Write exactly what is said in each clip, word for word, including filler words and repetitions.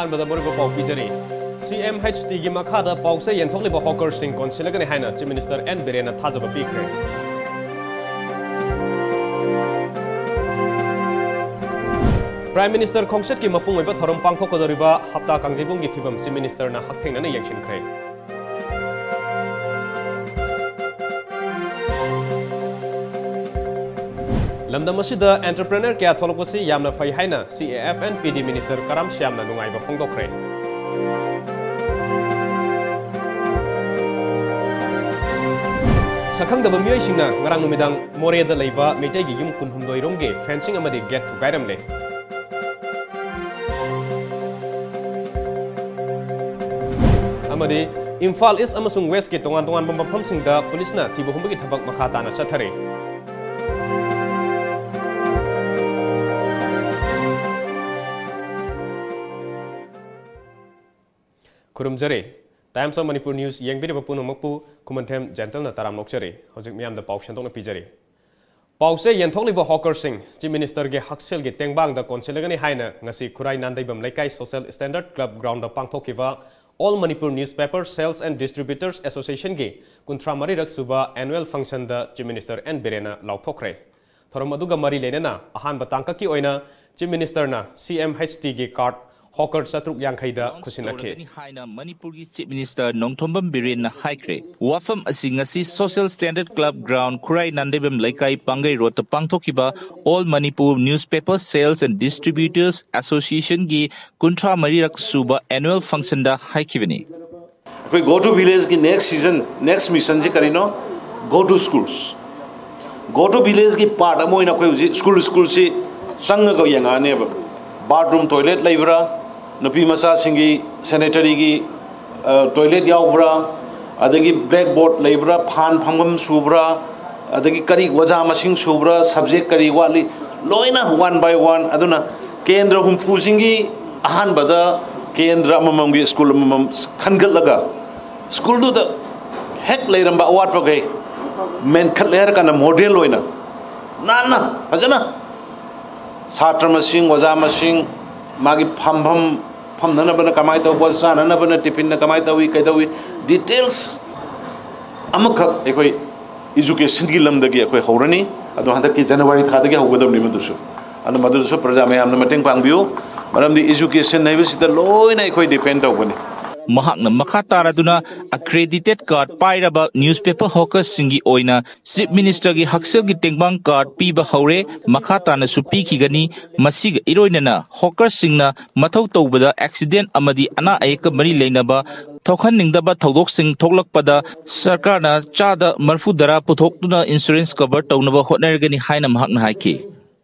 ꯑꯍꯥꯟꯕꯗ ꯃꯔꯨꯑꯣꯏꯕ ꯄꯥꯎ ꯄꯤꯖꯔꯤ꯫ ꯁꯤ ꯑꯦꯝ ꯍꯩꯆ ꯇꯤꯒꯤ ꯃꯈꯥꯗ ꯄꯥꯎꯆꯦ ꯌꯦꯟꯊꯣꯛꯂꯤꯕ ꯍꯣꯀꯔꯁꯤꯡ ꯀꯣꯟꯁꯤꯜꯂꯒꯅꯤ ꯍꯥꯏꯅ ꯆꯤꯐ ꯃꯤꯅꯤꯁꯇꯔ ꯑꯦꯟ ꯕꯤꯔꯦꯟꯅ ꯊꯥꯖꯕ ꯄꯤꯈ꯭ꯔꯦ꯫ ꯄ꯭ꯔꯥꯏꯝ ꯃꯤꯅꯤꯁꯇꯔ ꯈꯣꯡꯆꯠꯀꯤ ꯃꯄꯨꯡ ꯑꯣꯏꯕ ꯊꯧꯔꯝ ꯄꯥꯡꯊꯣꯛꯀꯗꯧꯔꯤꯕ ꯍꯞꯇꯥ ꯀꯥꯡꯖꯩꯕꯨꯡꯒꯤ ꯐꯤꯕꯝ ꯆꯤꯐ ꯃꯤꯅꯤꯁꯇꯔꯅ ꯍꯛꯊꯦꯡꯅꯅ ꯌꯦꯡꯁꯤꯟꯈ꯭ꯔꯦ꯫ ꯂꯝꯗꯝ ꯑꯁꯤꯗ ꯑꯦꯟꯇꯔꯄ꯭ꯔꯦꯅꯔ ꯀꯌꯥ ꯊꯣꯛꯂꯛꯄꯁꯤ ꯌꯥꯝꯅ ꯐꯩ ꯍꯥꯏꯅ C A F N P D minister Karam ꯁ꯭ꯌꯥꯝꯅ ꯅꯨꯡꯉꯥꯏꯕ ꯐꯣꯡꯗꯣꯛꯈ꯭ꯔꯦ꯫ ꯁꯛꯈꯪꯗꯕ ꯃꯤꯑꯣꯏꯁꯤꯡꯅ ꯉꯔꯥꯡ ꯅꯨꯃꯤꯗꯥꯡ ꯃꯣꯔꯦꯗ ꯂꯩꯕ ꯃꯩꯇꯩꯒꯤ ꯌꯨꯝ ꯀꯨꯟꯍꯨꯝꯗꯣꯏ ꯔꯣꯝꯒꯤ ꯐꯦꯟꯁꯤꯡ ꯑꯃꯗꯤ ꯒꯦꯠ ꯊꯨꯒꯥꯏꯔꯝꯂꯦ꯫ ꯑꯃꯗꯤ ꯏꯝꯐꯥꯜ ꯏꯁ ꯑꯃꯁꯨꯡ ꯋꯦꯁꯀꯤ ꯇꯣꯉꯥꯟ ꯇꯣꯉꯥꯟꯕ ꯃꯐꯝꯁꯤꯡꯗ ꯄꯨꯂꯤꯁꯅ ꯊꯤꯕ ꯍꯨꯝꯕꯒꯤ ꯊꯕꯛ ꯃꯈꯥ ꯇꯥꯅ ꯆꯠꯊꯔꯤ꯫ ꯈꯨꯔꯨꯝꯖꯔꯤ꯫ Times of Manipur News ꯌꯦꯡꯕꯤꯔꯤꯕ ꯄꯨꯝꯅꯃꯛꯄꯨ ꯈꯨꯃꯟꯊꯦꯝ ꯖꯦꯟꯇꯜꯅ ꯇꯔꯥꯝꯅ ꯑꯣꯛꯆꯔꯤ꯫ ꯍꯧꯖꯤꯛ ꯃꯤꯌꯥꯝꯗ ꯄꯥꯎ ꯁꯟꯗꯣꯛꯅ ꯄꯤꯖꯔꯤ꯫ ꯄꯥꯎꯆꯦ ꯌꯦꯟꯊꯣꯛꯂꯤꯕ ꯍꯣꯀꯔꯁꯤꯡ ꯆꯤꯐ ꯃꯤꯅꯤꯁꯇꯔꯒꯤ ꯍꯛꯁꯦꯜꯒꯤ ꯇꯦꯡꯕꯥꯡꯗ ꯀꯣꯟꯁꯤꯜꯂꯒꯅꯤ ꯍꯥꯏꯅ ꯉꯁꯤ ꯈꯨꯔꯥꯏ ꯅꯥꯟꯗꯩꯕꯝ ꯂꯩꯀꯥꯏ ꯁꯣꯁꯦꯜ ꯁ꯭ꯇꯦꯟꯗꯔꯗ ꯀ꯭ꯂꯕ ꯒ꯭ꯔꯥꯎꯟꯗ ꯄꯥꯡꯊꯣꯛꯈꯤꯕ All Manipur Newspaper Sales and Distributors Associationꯒꯤ ꯀꯨꯟꯊ꯭ꯔꯥ ꯃꯔꯤꯔꯛ ꯁꯨꯕ ꯑꯦꯅꯨꯋꯦꯜ ꯐꯪꯁꯟꯗ ꯆꯤꯐ ꯃꯤꯅꯤꯁꯇꯔ ꯑꯦꯟ ꯕꯤꯔꯦꯟꯅ ꯂꯥꯎꯊꯣꯛꯈ꯭ꯔꯦ꯫ ꯊꯧꯔꯝ ꯑꯗꯨꯒ ꯃꯔꯤ ꯂꯩꯅꯅ ꯑꯍꯥꯟꯕ ꯇꯥꯡꯀꯛꯀꯤ ꯑꯣꯏꯅ ꯆꯤꯐ ꯃꯤꯅꯤꯁꯇꯔꯅ ꯁꯤ ꯑꯦꯝ ꯍꯩꯆ ꯇꯤꯒꯤ ꯀꯥꯔꯗ ꯍꯣꯀꯔ ꯆꯥꯇ꯭ꯔꯨꯛ ꯌꯥꯡꯈꯩꯗ ꯈꯨꯠꯁꯤꯟꯅꯈꯤ꯫ ꯇꯧꯔꯒꯅꯤ ꯍꯥꯏꯅ ꯃꯅꯤꯄꯨꯔꯒꯤ ꯆꯤꯐ ꯃꯤꯅꯤꯁꯇꯔ ꯅꯣꯡꯊꯣꯝꯕꯝ ꯕꯤꯔꯦꯟꯅ ꯍꯥꯏꯈ꯭ꯔꯦ꯫ ꯋꯥꯐꯝ ꯑꯁꯤ ꯉꯁꯤ ꯁꯣꯁꯦꯜ ꯁ꯭ꯇꯦꯟꯗꯔꯗ ꯀ꯭ꯂꯕ ꯒ꯭ꯔꯥꯎꯟ ꯈꯨꯔꯥꯏ ꯅꯥꯟꯗꯩꯕꯝ ꯂꯩꯀꯥꯏ ꯄꯥꯡꯒꯩ ꯔꯣꯗꯇ ꯄꯥꯡꯊꯣꯛꯈꯤꯕ All Manipur Newspaper Sales and Distributors Associationꯒꯤ ꯀꯨꯟꯊ꯭ꯔꯥ ꯃꯔꯤꯔꯛ ꯁꯨꯕ ꯑꯦꯅꯨꯋꯦꯜ ꯐꯪꯁꯟꯗ ꯍꯥꯏꯈꯤꯕꯅꯤ꯫ ꯑꯩꯈꯣꯏ Go to Villageꯀꯤ next season, next missionꯁꯤ ꯀꯔꯤꯅꯣ? Go to schools꯫ Go to Villageꯀꯤ part ꯑꯃ ꯑꯣꯏꯅ ꯑꯩꯈꯣꯏ ꯍꯧꯖꯤꯛ ꯁ꯭ꯀꯨꯜ ꯁ꯭ꯀꯨꯜꯁꯤ ꯆꯪꯉꯒ ꯌꯦꯡꯉꯛꯑꯅꯦꯕ꯫ Bathroom, toilet ꯂꯩꯕ꯭ꯔꯥ? ꯅꯨꯄꯤ ꯃꯆꯥꯁꯤꯡꯒꯤ sanitaryꯒꯤ, ꯑ, toilet ꯌꯥꯎꯕ꯭ꯔꯥ? ꯑꯗꯒꯤ blackboard ꯂꯩꯕ꯭ꯔꯥ? ꯐꯥꯟ ꯐꯝꯐꯝ ꯁꯨꯕ꯭ꯔꯥ? ꯑꯗꯒꯤ ꯀꯔꯤ ꯑꯣꯖꯥ ꯃꯁꯤꯡ ꯁꯨꯕ꯭ꯔꯥ? Subject ꯀꯔꯤ ꯋꯥꯠꯂꯤ? ꯂꯣꯏꯅ one by one꯫ ꯑꯗꯨꯅ ꯀꯦꯟꯗ꯭ꯔ ꯍꯨꯝꯐꯨꯁꯤꯡꯒꯤ ꯑꯍꯥꯟꯕꯗ ꯀꯦꯟꯗ꯭ꯔ ꯑꯃꯃꯝꯒꯤ ꯁ꯭ꯀꯨꯜ ꯑꯃꯃꯝ ꯈꯟꯒꯠꯂꯒ ꯁ꯭ꯀꯨꯜꯗꯨꯗ ꯍꯦꯛ ꯂꯩꯔꯝꯕ ꯑꯋꯥꯠꯄꯈꯩ ꯃꯦꯟꯈꯠꯂꯦ ꯍꯥꯏꯔ ꯀꯥꯟꯗ model ꯑꯣꯏꯅ ꯅꯥꯟꯅ ꯐꯖꯅ ꯁꯥꯇ꯭ꯔ ꯃꯁꯤꯡ, ꯑꯣꯖꯥ ꯃꯁꯤꯡ, ꯃꯥꯒꯤ ꯐꯝꯐꯝ, ꯐꯝꯅꯅꯕꯅ ꯀꯃꯥꯏꯅ ꯇꯧꯕ, ꯆꯥꯅꯅꯕꯅ ꯇꯤꯐꯤꯟꯅ ꯀꯃꯥꯏꯅ ꯇꯧꯏ, ꯀꯩꯗꯧꯏ, ꯗꯤꯇꯦꯜꯁ ꯑꯃꯈꯛ ꯑꯩꯈꯣꯏ ꯏꯖꯨꯀꯦꯁꯟꯒꯤ ꯂꯝꯗꯒꯤ ꯑꯩꯈꯣꯏ ꯍꯧꯔꯅꯤ꯫ ꯑꯗꯣ ꯍꯟꯗꯛꯀꯤ ꯖꯅꯋꯥꯔꯤ ꯊꯥꯗꯒꯤ ꯍꯧꯒꯗꯕꯅꯤ ꯃꯗꯨꯁꯨ꯫ ꯑꯗꯣ ꯃꯗꯨꯗꯁꯨ ꯄ꯭ꯔꯖꯥ ꯃꯌꯥꯝꯅ ꯃꯇꯦꯡ ꯄꯥꯡꯕꯤꯌꯨ, ꯃꯔꯝꯗꯤ ꯏꯖꯨꯀꯦꯁꯟ ꯍꯥꯏꯕꯁꯤꯗ ꯂꯣꯏꯅ ꯑꯩꯈꯣꯏ ꯗꯤꯄꯦꯟ ꯇꯧꯕꯅꯤ꯫ ꯃꯍꯥꯛꯅ ꯃꯈꯥ ꯇꯥꯔꯗꯨꯅ ꯑꯀ꯭ꯔꯦꯗꯤꯇꯦꯠ ꯀꯥꯔꯗ ꯄꯥꯏꯔꯕ ꯅ꯭ꯌꯨꯁꯄꯦꯄꯔ ꯍꯣꯀꯔꯁꯤꯡꯒꯤ ꯑꯣꯏꯅ ꯆꯤꯐ ꯃꯤꯅꯤꯁꯇꯔꯒꯤ ꯍꯛꯁꯦꯜꯒꯤ ꯇꯦꯡꯕꯥꯡ ꯀꯥꯔꯗ ꯄꯤꯕ ꯍꯧꯔꯦ, ꯃꯈꯥ ꯇꯥꯅꯁꯨ ꯄꯤꯈꯤꯒꯅꯤ꯫ ꯃꯁꯤꯒ ꯏꯔꯣꯏꯅꯅ ꯍꯣꯀꯔꯁꯤꯡꯅ ꯃꯊꯧ ꯇꯧꯕꯗ ꯑꯦꯛꯁꯤꯗꯦꯟ ꯑꯃꯗꯤ ꯑꯅꯥ ꯑꯌꯦꯛꯀ ꯃꯔꯤ ꯂꯩꯅꯕ ꯊꯣꯛꯍꯟꯅꯤꯡꯗꯕ ꯊꯧꯗꯣꯛꯁꯤꯡ ꯊꯣꯛꯂꯛꯄꯗ ꯁꯔꯀꯥꯔꯅ ꯆꯥꯗ ꯃꯔꯐꯨ ꯇꯔꯥ ꯄꯨꯊꯣꯛꯇꯨꯅ ꯏꯟꯁꯨꯔꯦꯟꯁ ꯀꯚꯔ ꯇꯧꯅꯕ ꯍꯣꯠꯅꯔꯒꯅꯤ ꯍꯥꯏꯅ ꯃꯍꯥꯛꯅ ꯍꯥꯏꯈꯤ꯫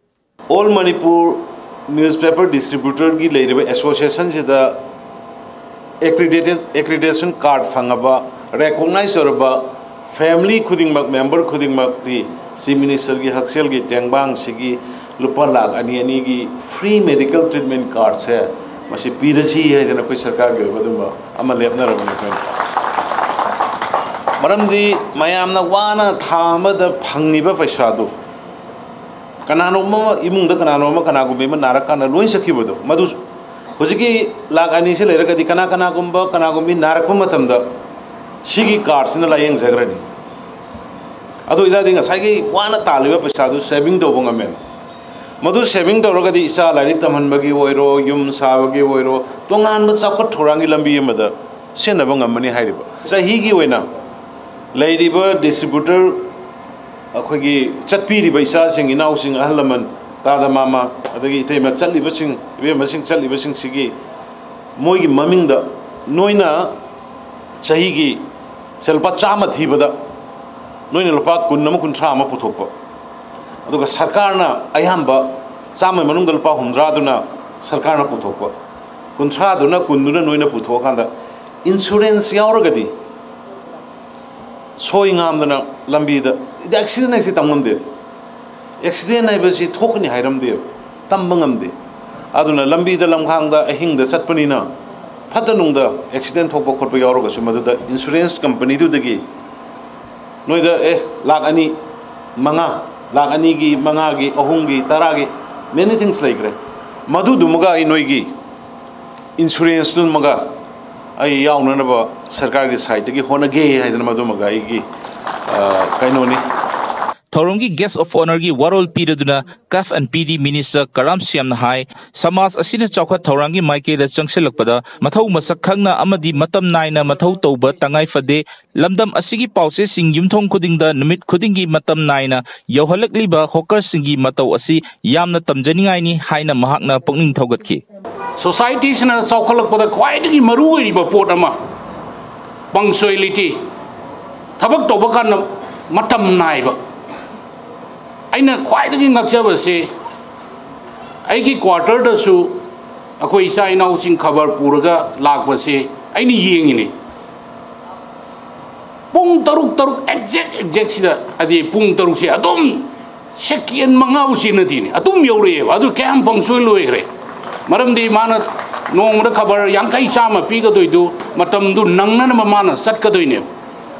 ꯑꯣꯜ ꯃꯅꯤꯄꯨꯔ ꯅ꯭ꯌꯨꯁꯄꯦꯄꯔ ꯗꯤꯁꯇ꯭ꯔꯤꯕ꯭ꯌꯨꯇꯔꯒꯤ ꯂꯩꯔꯤꯕ ꯑꯦꯁꯣꯁꯤꯌꯦꯁꯟꯁꯤꯗ ꯑꯦꯀ꯭ꯔꯤꯗꯦꯇꯦꯁꯟ ꯀꯥꯔꯗ ꯐꯪꯉꯕ, ꯔꯦꯀꯣꯛꯅꯥꯏꯖ ꯇꯧꯔꯕ ꯐꯦꯃꯤꯂꯤ ꯈꯨꯗꯤꯡꯃꯛ, ꯃꯦꯝꯕꯔ ꯈꯨꯗꯤꯡꯃꯛꯇꯤ ꯆꯤꯐ ꯃꯤꯅꯤꯁꯇꯔꯒꯤ ꯍꯛꯁꯦꯜꯒꯤ ꯇꯦꯡꯕꯥꯡꯁꯤꯒꯤ ꯂꯨꯄꯥ ꯂꯥꯈ ꯑꯅꯤ ꯑꯅꯤꯒꯤ ꯐ꯭ꯔꯤ ꯃꯦꯗꯤꯀꯦꯜ ꯇ꯭ꯔꯤꯠꯃꯦꯟ ꯀꯥꯔꯗꯁꯦ ꯃꯁꯤ ꯄꯤꯔꯁꯤ ꯍꯥꯏꯗꯅ ꯑꯩꯈꯣꯏ ꯁꯔꯀꯥꯔꯒꯤ ꯑꯣꯏꯕ ꯑꯗꯨꯝꯕ ꯑꯃ ꯂꯦꯞꯅꯔꯕꯅꯤ ꯑꯩꯈꯣꯏꯅ꯫ ꯃꯔꯝꯗꯤ ꯃꯌꯥꯝꯅ ꯋꯥꯅ ꯊꯥ ꯑꯃꯗ ꯐꯪꯉꯤꯕ ꯄꯩꯁꯥꯗꯨ ꯀꯅꯥꯅꯣꯝ ꯑꯃ ꯏꯃꯨꯡꯗ ꯀꯅꯥꯅꯣꯝ ꯑꯃ ꯀꯅꯥꯒꯨꯝꯕꯤ ꯑꯃ ꯅꯥꯔꯛꯀꯥꯟꯗ ꯂꯣꯏ ꯆꯠꯈꯤꯕꯗꯣ, ꯃꯗꯨ ꯍꯧꯖꯤꯛꯀꯤ ꯂꯥꯛ ꯑꯅꯤꯁꯤ ꯂꯩꯔꯒꯗꯤ ꯀꯅꯥ ꯀꯅꯥꯒꯨꯝꯕ ꯀꯅꯥꯒꯨꯝꯕꯤ ꯅꯥꯔꯛꯄ ꯃꯇꯝꯗ ꯁꯤꯒꯤ ꯀꯥꯔꯗꯁꯤꯅ ꯂꯥꯏꯌꯦꯡꯖꯈ꯭ꯔꯅꯤ꯫ ꯑꯗꯨ ꯑꯣꯏꯇꯥꯔꯗꯤ ꯉꯁꯥꯏꯒꯤ ꯋꯥꯅ ꯇꯥꯜꯂꯤꯕ ꯄꯩꯁꯥꯗꯨ ꯁꯦꯚꯤꯡ ꯇꯧꯕ ꯉꯝꯃꯦ꯫ ꯃꯗꯨ ꯁꯦꯚꯤꯡ ꯇꯧꯔꯒꯗꯤ ꯏꯆꯥ ꯂꯥꯏꯔꯤꯛ ꯇꯝꯍꯟꯕꯒꯤ ꯑꯣꯏꯔꯣ, ꯌꯨꯝ ꯁꯥꯕꯒꯤ ꯑꯣꯏꯔꯣ, ꯇꯣꯉꯥꯟꯕ ꯆꯥꯎꯈꯠ ꯊꯧꯔꯥꯡꯒꯤ ꯂꯝꯕꯤ ꯑꯃꯗ ꯁꯤꯖꯤꯟꯅꯕ ꯉꯝꯃꯅꯤ ꯍꯥꯏꯔꯤꯕ꯫ ꯆꯍꯤꯒꯤ ꯑꯣꯏꯅ ꯂꯩꯔꯤꯕ ꯗꯤꯁꯇ꯭ꯔꯤꯕ꯭ꯌꯨꯇꯔ, ꯑꯩꯈꯣꯏꯒꯤ ꯆꯠꯄꯤꯔꯤꯕ ꯏꯆꯥꯁꯤꯡ, ꯏꯅꯥꯎꯁꯤꯡ, ꯑꯍꯜ ꯂꯃꯟ, ꯇꯥꯗ ꯃꯥꯃ, ꯑꯗꯒꯤ ꯏꯇꯩꯃ ꯆꯠꯂꯤꯕꯁꯤꯡ, ꯏꯕꯦꯝꯃꯁꯤꯡ ꯆꯠꯂꯤꯕꯁꯤꯡꯁꯤꯒꯤ ꯃꯣꯏꯒꯤ ꯃꯃꯤꯡꯗ ꯅꯣꯏꯅ ꯆꯍꯤꯒꯤ ꯁꯦ ꯂꯨꯄꯥ ꯆꯥꯝꯃ ꯊꯤꯕꯗ ꯅꯣꯏꯅ ꯂꯨꯄꯥ ꯀꯨꯟ ꯑꯃ, ꯀꯨꯟꯊ꯭ꯔꯥ ꯑꯃ ꯄꯨꯊꯣꯛꯄ, ꯑꯗꯨꯒ ꯁꯔꯀꯥꯔꯅ ꯑꯌꯥꯝꯕ ꯆꯥꯝꯃ ꯃꯅꯨꯡꯗ ꯂꯨꯄꯥ ꯍꯨꯝꯗ꯭ꯔꯥꯗꯨꯅ ꯁꯔꯀꯥꯔꯅ ꯄꯨꯊꯣꯛꯄ, ꯀꯨꯟꯊ꯭ꯔꯥꯗꯨꯅ, ꯀꯨꯟꯗꯨꯅ ꯅꯣꯏꯅ ꯄꯨꯊꯣꯛꯑꯀꯥꯟꯗ ꯏꯟꯁꯨꯔꯦꯟꯁ ꯌꯥꯎꯔꯒꯗꯤ ꯁꯣꯏ ꯉꯥꯝꯗꯅ ꯂꯝꯕꯤꯗ, ꯑꯦꯛꯁꯤꯗꯦꯟ ꯍꯥꯏꯁꯤ ꯇꯝ ꯉꯝꯗꯦ꯫ ꯑꯦꯛꯁꯤꯗꯦꯟ ꯍꯥꯏꯕꯁꯤ ꯊꯣꯛꯀꯅꯤ ꯍꯥꯏꯔꯝꯗꯦꯕ, ꯇꯝꯕ ꯉꯝꯗꯦ꯫ ꯑꯗꯨꯅ ꯂꯝꯕꯤꯗ ꯂꯝꯈꯥꯡꯗ ꯑꯍꯤꯡꯗ ꯆꯠꯄꯅꯤꯅ ꯐꯠꯇ ꯅꯨꯡꯗ ꯑꯦꯛꯁꯤꯗꯦꯟ ꯊꯣꯛꯄ ꯈꯣꯠꯄ ꯌꯥꯎꯔꯒꯁꯨ ꯃꯗꯨꯗ ꯏꯟꯁꯨꯔꯦꯟꯁ ꯀꯝꯄꯅꯤꯗꯨꯗꯒꯤ ꯅꯣꯏꯗ, ꯑꯦ, ꯂꯥꯛ ꯑꯅꯤ, ꯃꯉꯥ, ꯂꯥꯛ ꯑꯅꯤꯒꯤ, ꯃꯉꯥꯒꯤ, ꯑꯍꯨꯝꯒꯤ, ꯇꯔꯥꯒꯤ, many things ꯂꯩꯈ꯭ꯔꯦ꯫ ꯃꯗꯨꯗꯨꯃꯒ ꯑꯩ ꯅꯣꯏꯒꯤ ꯏꯟꯁꯨꯔꯦꯟꯁꯇꯨꯃꯒ ꯑꯩ ꯌꯥꯎꯅꯅꯕ ꯁꯔꯀꯥꯔꯒꯤ ꯁꯥꯏꯠꯇꯒꯤ ꯍꯣꯠꯅꯒꯦ ꯍꯥꯏꯗꯅ ꯃꯗꯨꯃꯒ ꯑꯩꯒꯤ, ꯑ, ꯀꯩꯅꯣꯅꯤ꯫ ꯊꯧꯔꯝꯒꯤ guest of honourꯒꯤ ꯋꯥꯔꯣꯜ ꯄꯤꯔꯗꯨꯅ ꯀꯦꯐ and P D minister Karam ꯁ꯭ꯌꯥꯝꯅ ꯍꯥꯏ, ꯁꯃꯥꯖ ꯑꯁꯤꯅ ꯆꯥꯎꯈꯠ ꯊꯧꯔꯥꯡꯒꯤ ꯃꯥꯏꯀꯩꯗ ꯆꯪꯁꯤꯜꯂꯛꯄꯗ ꯃꯊꯧ ꯃꯁꯛ ꯈꯪꯅ ꯑꯃꯗꯤ ꯃꯇꯝ ꯅꯥꯏꯅ ꯃꯊꯧ ꯇꯧꯕ ꯇꯉꯥꯏ ꯐꯗꯦ꯫ ꯂꯝꯗꯝ ꯑꯁꯤꯒꯤ ꯄꯥꯎꯆꯦꯁꯤꯡ ꯌꯨꯝꯊꯣꯡ ꯈꯨꯗꯤꯡꯗ ꯅꯨꯃꯤꯠ ꯈꯨꯗꯤꯡꯒꯤ ꯃꯇꯝ ꯅꯥꯏꯅ ꯌꯧꯍꯜꯂꯛꯂꯤꯕ ꯍꯣꯀꯔꯁꯤꯡꯒꯤ ꯃꯇꯧ ꯑꯁꯤ ꯌꯥꯝꯅ ꯇꯝꯖꯅꯤꯡꯉꯥꯏꯅꯤ ꯍꯥꯏꯅ ꯃꯍꯥꯛꯅ ꯄꯨꯛꯅꯤꯡ ꯊꯧꯒꯠꯈꯤ꯫ ꯁꯣꯁꯥꯏꯇꯤꯁꯤꯅ ꯆꯥꯎꯈꯠꯂꯛꯄꯗ ꯈ꯭ꯋꯥꯏꯗꯒꯤ ꯃꯔꯨ ꯑꯣꯏꯔꯤꯕ ꯄꯣꯠ ꯑꯃ, ꯄꯪꯆꯨꯌꯦꯂꯤꯇꯤ, ꯊꯕꯛ ꯇꯧꯕ ꯀꯥꯟꯗ ꯃꯇꯝ ꯅꯥꯏꯕ꯫ ꯑꯩꯅ ꯈ꯭ꯋꯥꯏꯗꯒꯤ ꯉꯛꯆꯕꯁꯦ, ꯑꯩꯒꯤ ꯀ꯭ꯋꯥꯇꯔꯗꯁꯨ ꯑꯩꯈꯣꯏ ꯏꯆꯥ ꯏꯅꯥꯎꯁꯤꯡ ꯈꯕꯔ ꯄꯨꯔꯒ ꯂꯥꯛꯄꯁꯦ ꯑꯩꯅ ꯌꯦꯡꯉꯤꯅꯦ꯫ ꯄꯨꯡ ꯇꯔꯨꯛ, ꯇꯔꯨꯛ ꯑꯦꯛꯖꯦꯛ ꯑꯦꯛꯖꯦꯛꯁꯤꯗ, ꯍꯥꯏꯗꯤ ꯄꯨꯡ ꯇꯔꯨꯛꯁꯦ ꯑꯗꯨꯝ ꯁꯦꯀꯦꯟ ꯃꯉꯥꯕꯨ ꯆꯦꯟꯅꯗꯦꯅꯦ, ꯑꯗꯨꯝ ꯌꯧꯔꯛꯑꯦꯕ꯫ ꯑꯗꯨ ꯀꯌꯥꯝ ꯄꯪꯆꯨꯌꯦꯜ ꯑꯣꯏꯈ꯭ꯔꯦ꯫ ꯃꯔꯝꯗꯤ ꯃꯥꯅ ꯅꯣꯡꯃꯗ ꯈꯕꯔ ꯌꯥꯡꯈꯩ ꯆꯥꯝꯃ ꯄꯤꯒꯗꯣꯏꯗꯨ ꯃꯇꯝꯗꯨ ꯅꯪꯅꯅꯕ ꯃꯥꯅ ꯆꯠꯀꯗꯣꯏꯅꯦꯕ꯫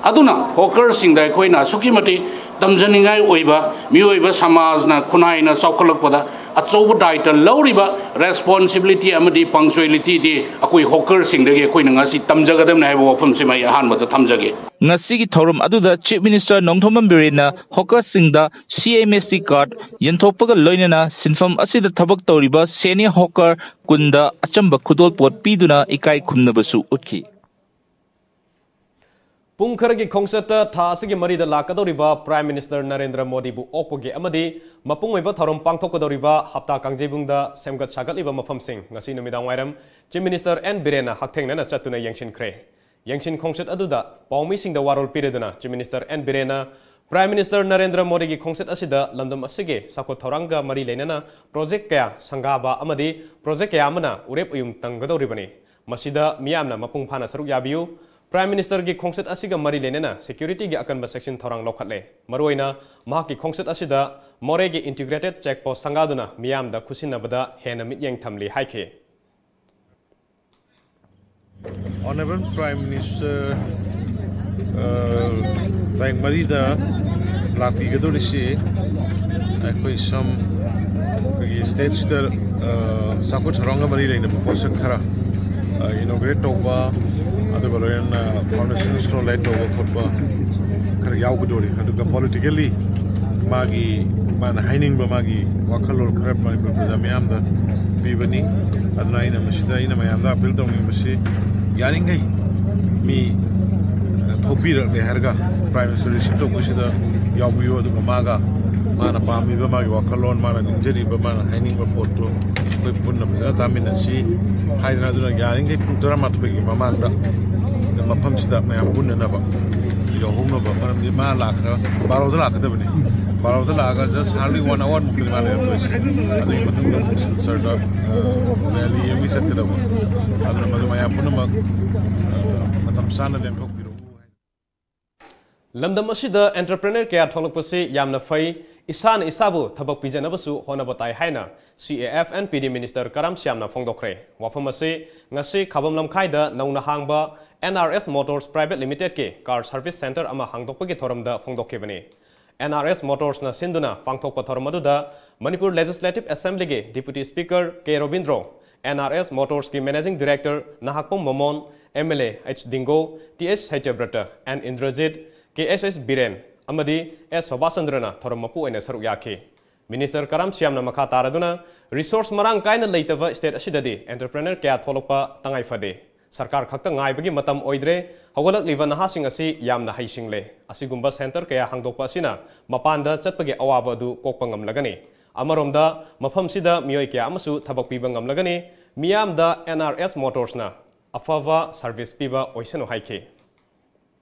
ꯑꯗꯨꯅ ꯍꯣꯀꯔꯁꯤꯡꯗ ꯑꯩꯈꯣꯏꯅ ꯑꯁꯨꯛꯀꯤ ꯃꯇꯤꯛ ꯇꯝꯖꯅꯤꯡꯉꯥꯏ ꯑꯣꯏꯕ, ꯃꯤꯑꯣꯏꯕ ꯁꯃꯥꯖꯅ ꯈꯨꯟꯅꯥꯏꯅ ꯆꯥꯎꯈꯠꯂꯛꯄꯗ ꯑꯆꯧꯕ ꯗꯥꯏꯇ ꯂꯧꯔꯤꯕ ꯔꯦꯁꯄꯣꯟꯁꯤꯕꯤꯂꯤꯇꯤ ꯑꯃꯗꯤ ꯄꯪꯆꯨꯌꯦꯂꯤꯇꯤꯗꯤ ꯑꯩꯈꯣꯏ ꯍꯣꯀꯔꯁꯤꯡꯗꯒꯤ ꯑꯩꯈꯣꯏꯅ ꯉꯁꯤ ꯇꯝꯖꯒꯗꯕꯅꯤ ꯍꯥꯏꯕ ꯋꯥꯐꯝꯁꯤꯃ ꯑꯩ ꯑꯍꯥꯟꯕꯗ ꯊꯝꯖꯒꯦ꯫ ꯉꯁꯤꯒꯤ ꯊꯧꯔꯝ ꯑꯗꯨꯗ ꯆꯤꯐ ꯃꯤꯅꯤꯁꯇꯔ ꯅꯣꯡꯊꯣꯝꯕꯝ ꯕꯤꯔꯦꯟꯅ ꯍꯣꯀꯔꯁꯤꯡꯗ ꯁꯤ ꯑꯦꯝ ꯑꯦꯁ ꯇꯤ ꯀꯥꯔꯗ ꯌꯦꯟꯊꯣꯛꯄꯒ ꯂꯣꯏꯅꯅ ꯁꯤꯟꯐꯝ ꯑꯁꯤꯗ ꯊꯕꯛ ꯇꯧꯔꯤꯕ ꯁꯦꯅꯤꯌꯔ ꯍꯣꯀꯔ ꯀꯨꯟꯗ ꯑꯆꯝꯕ ꯈꯨꯗꯣꯜꯄꯣꯠ ꯄꯤꯗꯨꯅ ꯏꯀꯥꯏ ꯈꯨꯝꯅꯕꯁꯨ ꯎꯠꯈꯤ꯫ ꯄꯨꯡ ꯈꯔꯒꯤ ꯈꯣꯡꯆꯠꯇ ꯊꯥ ꯑꯁꯤꯒꯤ ꯃꯔꯤꯗ ꯂꯥꯛꯀꯗꯧꯔꯤꯕ ꯄ꯭ꯔꯥꯏꯝ ꯃꯤꯅꯤꯁꯇꯔ ꯅꯔꯦꯟꯗ꯭ꯔ ꯃꯣꯗꯤꯕꯨ ꯑꯣꯛꯄꯒꯤ ꯑꯃꯗꯤ ꯃꯄꯨꯡ ꯑꯣꯏꯕ ꯊꯧꯔꯝ ꯄꯥꯡꯊꯣꯛꯀꯗꯧꯔꯤꯕ ꯍꯞꯇꯥ ꯀꯥꯡꯖꯩꯕꯨꯡꯗ ꯁꯦꯝꯒꯠ ꯁꯥꯒꯠꯂꯤꯕ ꯃꯐꯝꯁꯤꯡ ꯉꯁꯤ ꯅꯨꯃꯤꯗꯥꯡ ꯋꯥꯏꯔꯝ ꯆꯤꯐ ꯃꯤꯅꯤꯁꯇꯔ ꯑꯦꯟ ꯕꯤꯔꯦꯟꯅ ꯍꯛꯊꯦꯡꯅꯅ ꯆꯠꯇꯨꯅ ꯌꯦꯡꯁꯤꯟꯈ꯭ꯔꯦ꯫ ꯌꯦꯡꯁꯤꯟ ꯈꯣꯡꯆꯠ ꯑꯗꯨꯗ ꯄꯥꯎꯃꯤꯁꯤꯡꯗ ꯋꯥꯔꯣꯜ ꯄꯤꯔꯗꯨꯅ ꯆꯤꯐ ꯃꯤꯅꯤꯁꯇꯔ ꯑꯦꯟ ꯕꯤꯔꯦꯟꯅ ꯄ꯭ꯔꯥꯏꯝ ꯃꯤꯅꯤꯁꯇꯔ ꯅꯔꯦꯟꯗ꯭ꯔ ꯃꯣꯗꯤꯒꯤ ꯈꯣꯡꯆꯠ ꯑꯁꯤꯗ ꯂꯝꯗꯝ ꯑꯁꯤꯒꯤ ꯆꯥꯎꯈꯠ ꯊꯧꯔꯥꯡꯒ ꯃꯔꯤ ꯂꯩꯅꯅ ꯄ꯭ꯔꯣꯖꯦꯛ ꯀꯌꯥ ꯁꯪꯒꯥꯕ ꯑꯃꯗꯤ ꯄ꯭ꯔꯣꯖꯦꯛ ꯀꯌꯥ ꯑꯃꯅ ꯎꯔꯦꯞ ꯎꯌꯨꯡ ꯇꯪꯒꯗꯧꯔꯤꯕꯅꯤ꯫ ꯃꯁꯤꯗ ꯃꯤꯌꯥꯝꯅ ꯃꯄꯨꯡ ꯐꯥꯅ ꯁꯔꯨꯛ ꯌꯥꯕꯤꯌꯨ꯫ ꯄ꯭ꯔꯥꯏꯝ ꯃꯤꯅꯤꯁꯇꯔꯒꯤ ꯈꯣꯡꯆꯠ ꯑꯁꯤꯒ ꯃꯔꯤ ꯂꯩꯅꯅ ꯁꯦꯀ꯭ꯌꯨꯔꯤꯇꯤꯒꯤ ꯑꯀꯟꯕ ꯆꯦꯛꯁꯤꯟ ꯊꯧꯔꯥꯡ ꯂꯧꯈꯠꯂꯦ꯫ ꯃꯔꯨꯑꯣꯏꯅ ꯃꯍꯥꯛꯀꯤ ꯈꯣꯡꯆꯠ ꯑꯁꯤꯗ ꯃꯣꯔꯦꯒꯤ ꯏꯟꯇꯤꯒ꯭ꯔꯦꯇꯦꯗ ꯆꯦꯛ ꯄꯣꯁ ꯁꯪꯒꯥꯗꯨꯅ ꯃꯤꯌꯥꯝꯗ ꯈꯨꯠꯁꯤꯟꯅꯕꯗ ꯍꯦꯟꯅ ꯃꯤꯠꯌꯦꯡ ꯊꯝꯂꯤ ꯍꯥꯏꯈꯤ꯫ Honorable Prime Minister, ꯑ, ꯇꯥꯔꯤꯛ ꯃꯔꯤꯗ ꯂꯥꯛꯄꯤꯒꯗꯧꯔꯤꯁꯤ ꯑꯩꯈꯣꯏ ꯁꯝ ꯑꯩꯈꯣꯏꯒꯤ ꯁ꯭ꯇꯦꯠꯁꯤꯗ, ꯑ, ꯆꯥꯎꯈꯠ ꯊꯧꯔꯥꯡꯒ ꯃꯔꯤ ꯂꯩꯅꯕ ꯄꯣꯠꯁꯛ ꯈꯔ ꯏꯅꯣꯒ꯭ꯔꯦꯠ ꯇꯧꯕ, ꯑꯗꯨꯒ ꯂꯣꯏꯅꯅ ꯐꯥꯎꯟꯗꯦꯁꯟ ꯁ꯭ꯇꯣꯟ ꯂꯦ ꯇꯧꯕ ꯈꯣꯠꯄ ꯈꯔ ꯌꯥꯎꯒꯗꯧꯔꯤ꯫ ꯑꯗꯨꯒ ꯄꯣꯂꯤꯇꯤꯀꯦꯜꯂꯤ ꯃꯥꯒꯤ, ꯃꯥꯅ ꯍꯥꯏꯅꯤꯡꯕ ꯃꯥꯒꯤ ꯋꯥꯈꯜꯂꯣꯟ ꯈꯔ ꯃꯅꯤꯄꯨꯔ ꯄ꯭ꯔꯖꯥ ꯃꯤꯌꯥꯝꯗ ꯄꯤꯕꯅꯤ꯫ ꯑꯗꯨꯅ ꯑꯩꯅ ꯃꯁꯤꯗ, ꯑꯩꯅ ꯃꯌꯥꯝꯗ ꯑꯄꯤꯜ ꯇꯧꯅꯤꯡꯕꯁꯤ, ꯌꯥꯔꯤꯈꯩ ꯃꯤ, ꯑ, ꯊꯣꯛꯄꯤꯔꯛꯂꯦ ꯍꯥꯏꯔꯒ ꯄ꯭ꯔꯥꯏꯝ ꯃꯤꯅꯤꯁꯇꯔ ꯔꯤꯁꯤꯞ ꯇꯧꯕꯁꯤꯗ ꯌꯥꯎꯕꯤꯌꯨ꯫ ꯑꯗꯨꯒ ꯃꯥꯒ, ꯃꯥꯅ ꯄꯥꯝꯃꯤꯕ, ꯃꯥꯒꯤ ꯋꯥꯈꯜꯂꯣꯟ, ꯃꯥꯅ ꯅꯤꯡꯖꯔꯤꯕ, ꯃꯥꯅ ꯍꯥꯏꯅꯤꯡꯕ ꯄꯣꯠꯇꯨ ꯑꯩꯈꯣꯏ ꯄꯨꯟꯅ ꯐꯖꯅ ꯇꯥꯃꯤꯟꯅꯁꯤ ꯍꯥꯏꯗꯅ, ꯑꯗꯨꯅ ꯌꯥꯔꯤꯈꯩ ꯄꯨꯡ ꯇꯔꯥꯃꯥꯊꯣꯏꯒꯤ ꯃꯃꯥꯡꯗ ꯃꯐꯝꯁꯤꯗ ꯃꯌꯥꯝ ꯄꯨꯟꯅꯅꯕ ꯌꯧꯍꯧꯅꯕ꯫ ꯃꯔꯝꯗꯤ ꯃꯥ ꯂꯥꯛꯈ꯭ꯔ, ꯕꯥꯔꯣꯗ ꯂꯥꯛꯀꯗꯕꯅꯤ꯫ ꯕꯥꯔꯣꯗ ꯂꯥꯛꯑꯒ just hardly one hour ꯃꯨꯛꯇꯅꯤ ꯃꯥ ꯂꯩꯔꯝꯗꯣꯏꯁꯦ꯫ ꯑꯗꯨꯒꯤ ꯃꯇꯨꯡꯗ ꯑꯃꯨꯛ ꯁꯤꯜꯆꯔꯗ, ꯑ, ꯔꯦꯂꯤ ꯑꯃꯒꯤ ꯆꯠꯀꯗꯕ꯫ ꯑꯗꯨꯅ ꯃꯗꯨ ꯃꯌꯥꯝ ꯄꯨꯝꯅꯃꯛ, ꯑ, ꯃꯇꯝ ꯆꯥꯅ ꯂꯦꯡꯊꯣꯛꯄꯤꯔꯛꯎ꯫ ꯂꯝꯗꯝ ꯑꯁꯤꯗ ꯑꯦꯟꯇꯔꯄ꯭ꯔꯦꯅꯔ ꯀꯌꯥ ꯊꯣꯛꯂꯛꯄꯁꯤ ꯌꯥꯝꯅ ꯐꯩ, ꯏꯁꯥꯅ ꯏꯁꯥꯕꯨ ꯊꯕꯛ ꯄꯤꯖꯅꯕꯁꯨ ꯍꯣꯠꯅꯕ ꯇꯥꯏ ꯍꯥꯏꯅ C A F N P D minister Karam ꯁ꯭ꯌꯥꯝꯅ ꯐꯣꯡꯗꯣꯛꯈ꯭ꯔꯦ꯫ ꯋꯥꯐꯝ ꯑꯁꯤ ꯉꯁꯤ ꯈꯥꯕꯝ ꯂꯝꯈꯥꯏꯗ ꯅꯧꯅ ꯍꯥꯡꯕ N R S motors private ꯂꯤꯃꯤꯇꯦꯗꯀꯤ ꯀꯥꯔ ꯁꯔꯚꯤꯁ ꯁꯦꯟꯇꯔ ꯑꯃ ꯍꯥꯡꯗꯣꯛꯄꯒꯤ ꯊꯧꯔꯝꯗ ꯐꯣꯡꯗꯣꯛꯈꯤꯕꯅꯤ꯫ ꯑꯦꯟ ꯑꯥꯔ ꯑꯦꯁ ꯃꯣꯇꯣꯔꯁꯅ ꯁꯤꯟꯗꯨꯅ ꯄꯥꯡꯊꯣꯛꯄ ꯊꯧꯔꯝ ꯑꯗꯨꯗ ꯃꯅꯤꯄꯨꯔ ꯂꯦꯖꯤꯁꯂꯦꯇꯤꯚ ꯑꯦꯁꯦꯝꯕ꯭ꯂꯤꯒꯤ deputy speaker K Robindro, N R S ꯃꯣꯇꯣꯔꯁꯀꯤ ꯃꯦꯅꯦꯖꯤꯡ ꯗꯤꯔꯦꯛꯇꯔ ꯅꯍꯥꯛꯄꯝ ꯃꯃꯣꯟ, M L A H Dingo, T H Satyabrata, N Indrajit, K H H Biren ꯑꯃꯗꯤ ꯑꯦꯁ ꯁꯣꯚꯥꯆꯟꯗ꯭ꯔꯅ ꯊꯧꯔꯝ ꯃꯄꯨ ꯑꯣꯏꯅ ꯁꯔꯨꯛ ꯌꯥꯈꯤ꯫ ꯃꯤꯅꯤꯁꯇꯔ ꯀꯔꯥꯝ ꯁ꯭ꯌꯥꯝꯅ ꯃꯈꯥ ꯇꯥꯔꯗꯨꯅ, ꯔꯤꯁꯣꯔꯁ ꯃꯔꯥꯡ ꯀꯥꯏꯅ ꯂꯩꯇꯕ ꯁ꯭ꯇꯦꯠ ꯑꯁꯤꯗꯗꯤ ꯑꯦꯟꯇꯔꯄ꯭ꯔꯦꯅꯔ ꯀꯌꯥ ꯊꯣꯛꯂꯛꯄ ꯇꯉꯥꯏ ꯐꯗꯦ꯫ ꯁꯔꯀꯥꯔ ꯈꯛꯇ ꯉꯥꯏꯕꯒꯤ ꯃꯇꯝ ꯑꯣꯏꯗ꯭ꯔꯦ꯫ ꯍꯧꯒꯠꯂꯛꯂꯤꯕ ꯅꯍꯥꯁꯤꯡ ꯑꯁꯤ ꯌꯥꯝꯅ ꯍꯩꯁꯤꯡꯂꯦ꯫ ꯑꯁꯤꯒꯨꯝꯕ ꯁꯦꯟꯇꯔ ꯀꯌꯥ ꯍꯥꯡꯗꯣꯛꯄ ꯑꯁꯤꯅ ꯃꯄꯥꯟꯗ ꯆꯠꯄꯒꯤ ꯑꯋꯥꯕ ꯑꯗꯨ ꯀꯣꯛꯄ ꯉꯝꯂꯒꯅꯤ꯫ ꯑꯃꯔꯣꯝꯗ, ꯃꯐꯝꯁꯤꯗ ꯃꯤꯑꯣꯏ ꯀꯌꯥ ꯑꯃꯁꯨ ꯊꯕꯛ ꯄꯤꯕ ꯉꯝꯂꯒꯅꯤ꯫ ꯃꯤꯌꯥꯝꯗ ꯑꯦꯟ ꯑꯥꯔ ꯑꯦꯁ ꯃꯣꯇꯣꯔꯁꯅ ꯑꯐꯕ ꯁꯔꯚꯤꯁ ꯄꯤꯕ ꯑꯣꯏꯁꯅꯨ ꯍꯥꯏꯈꯤ꯫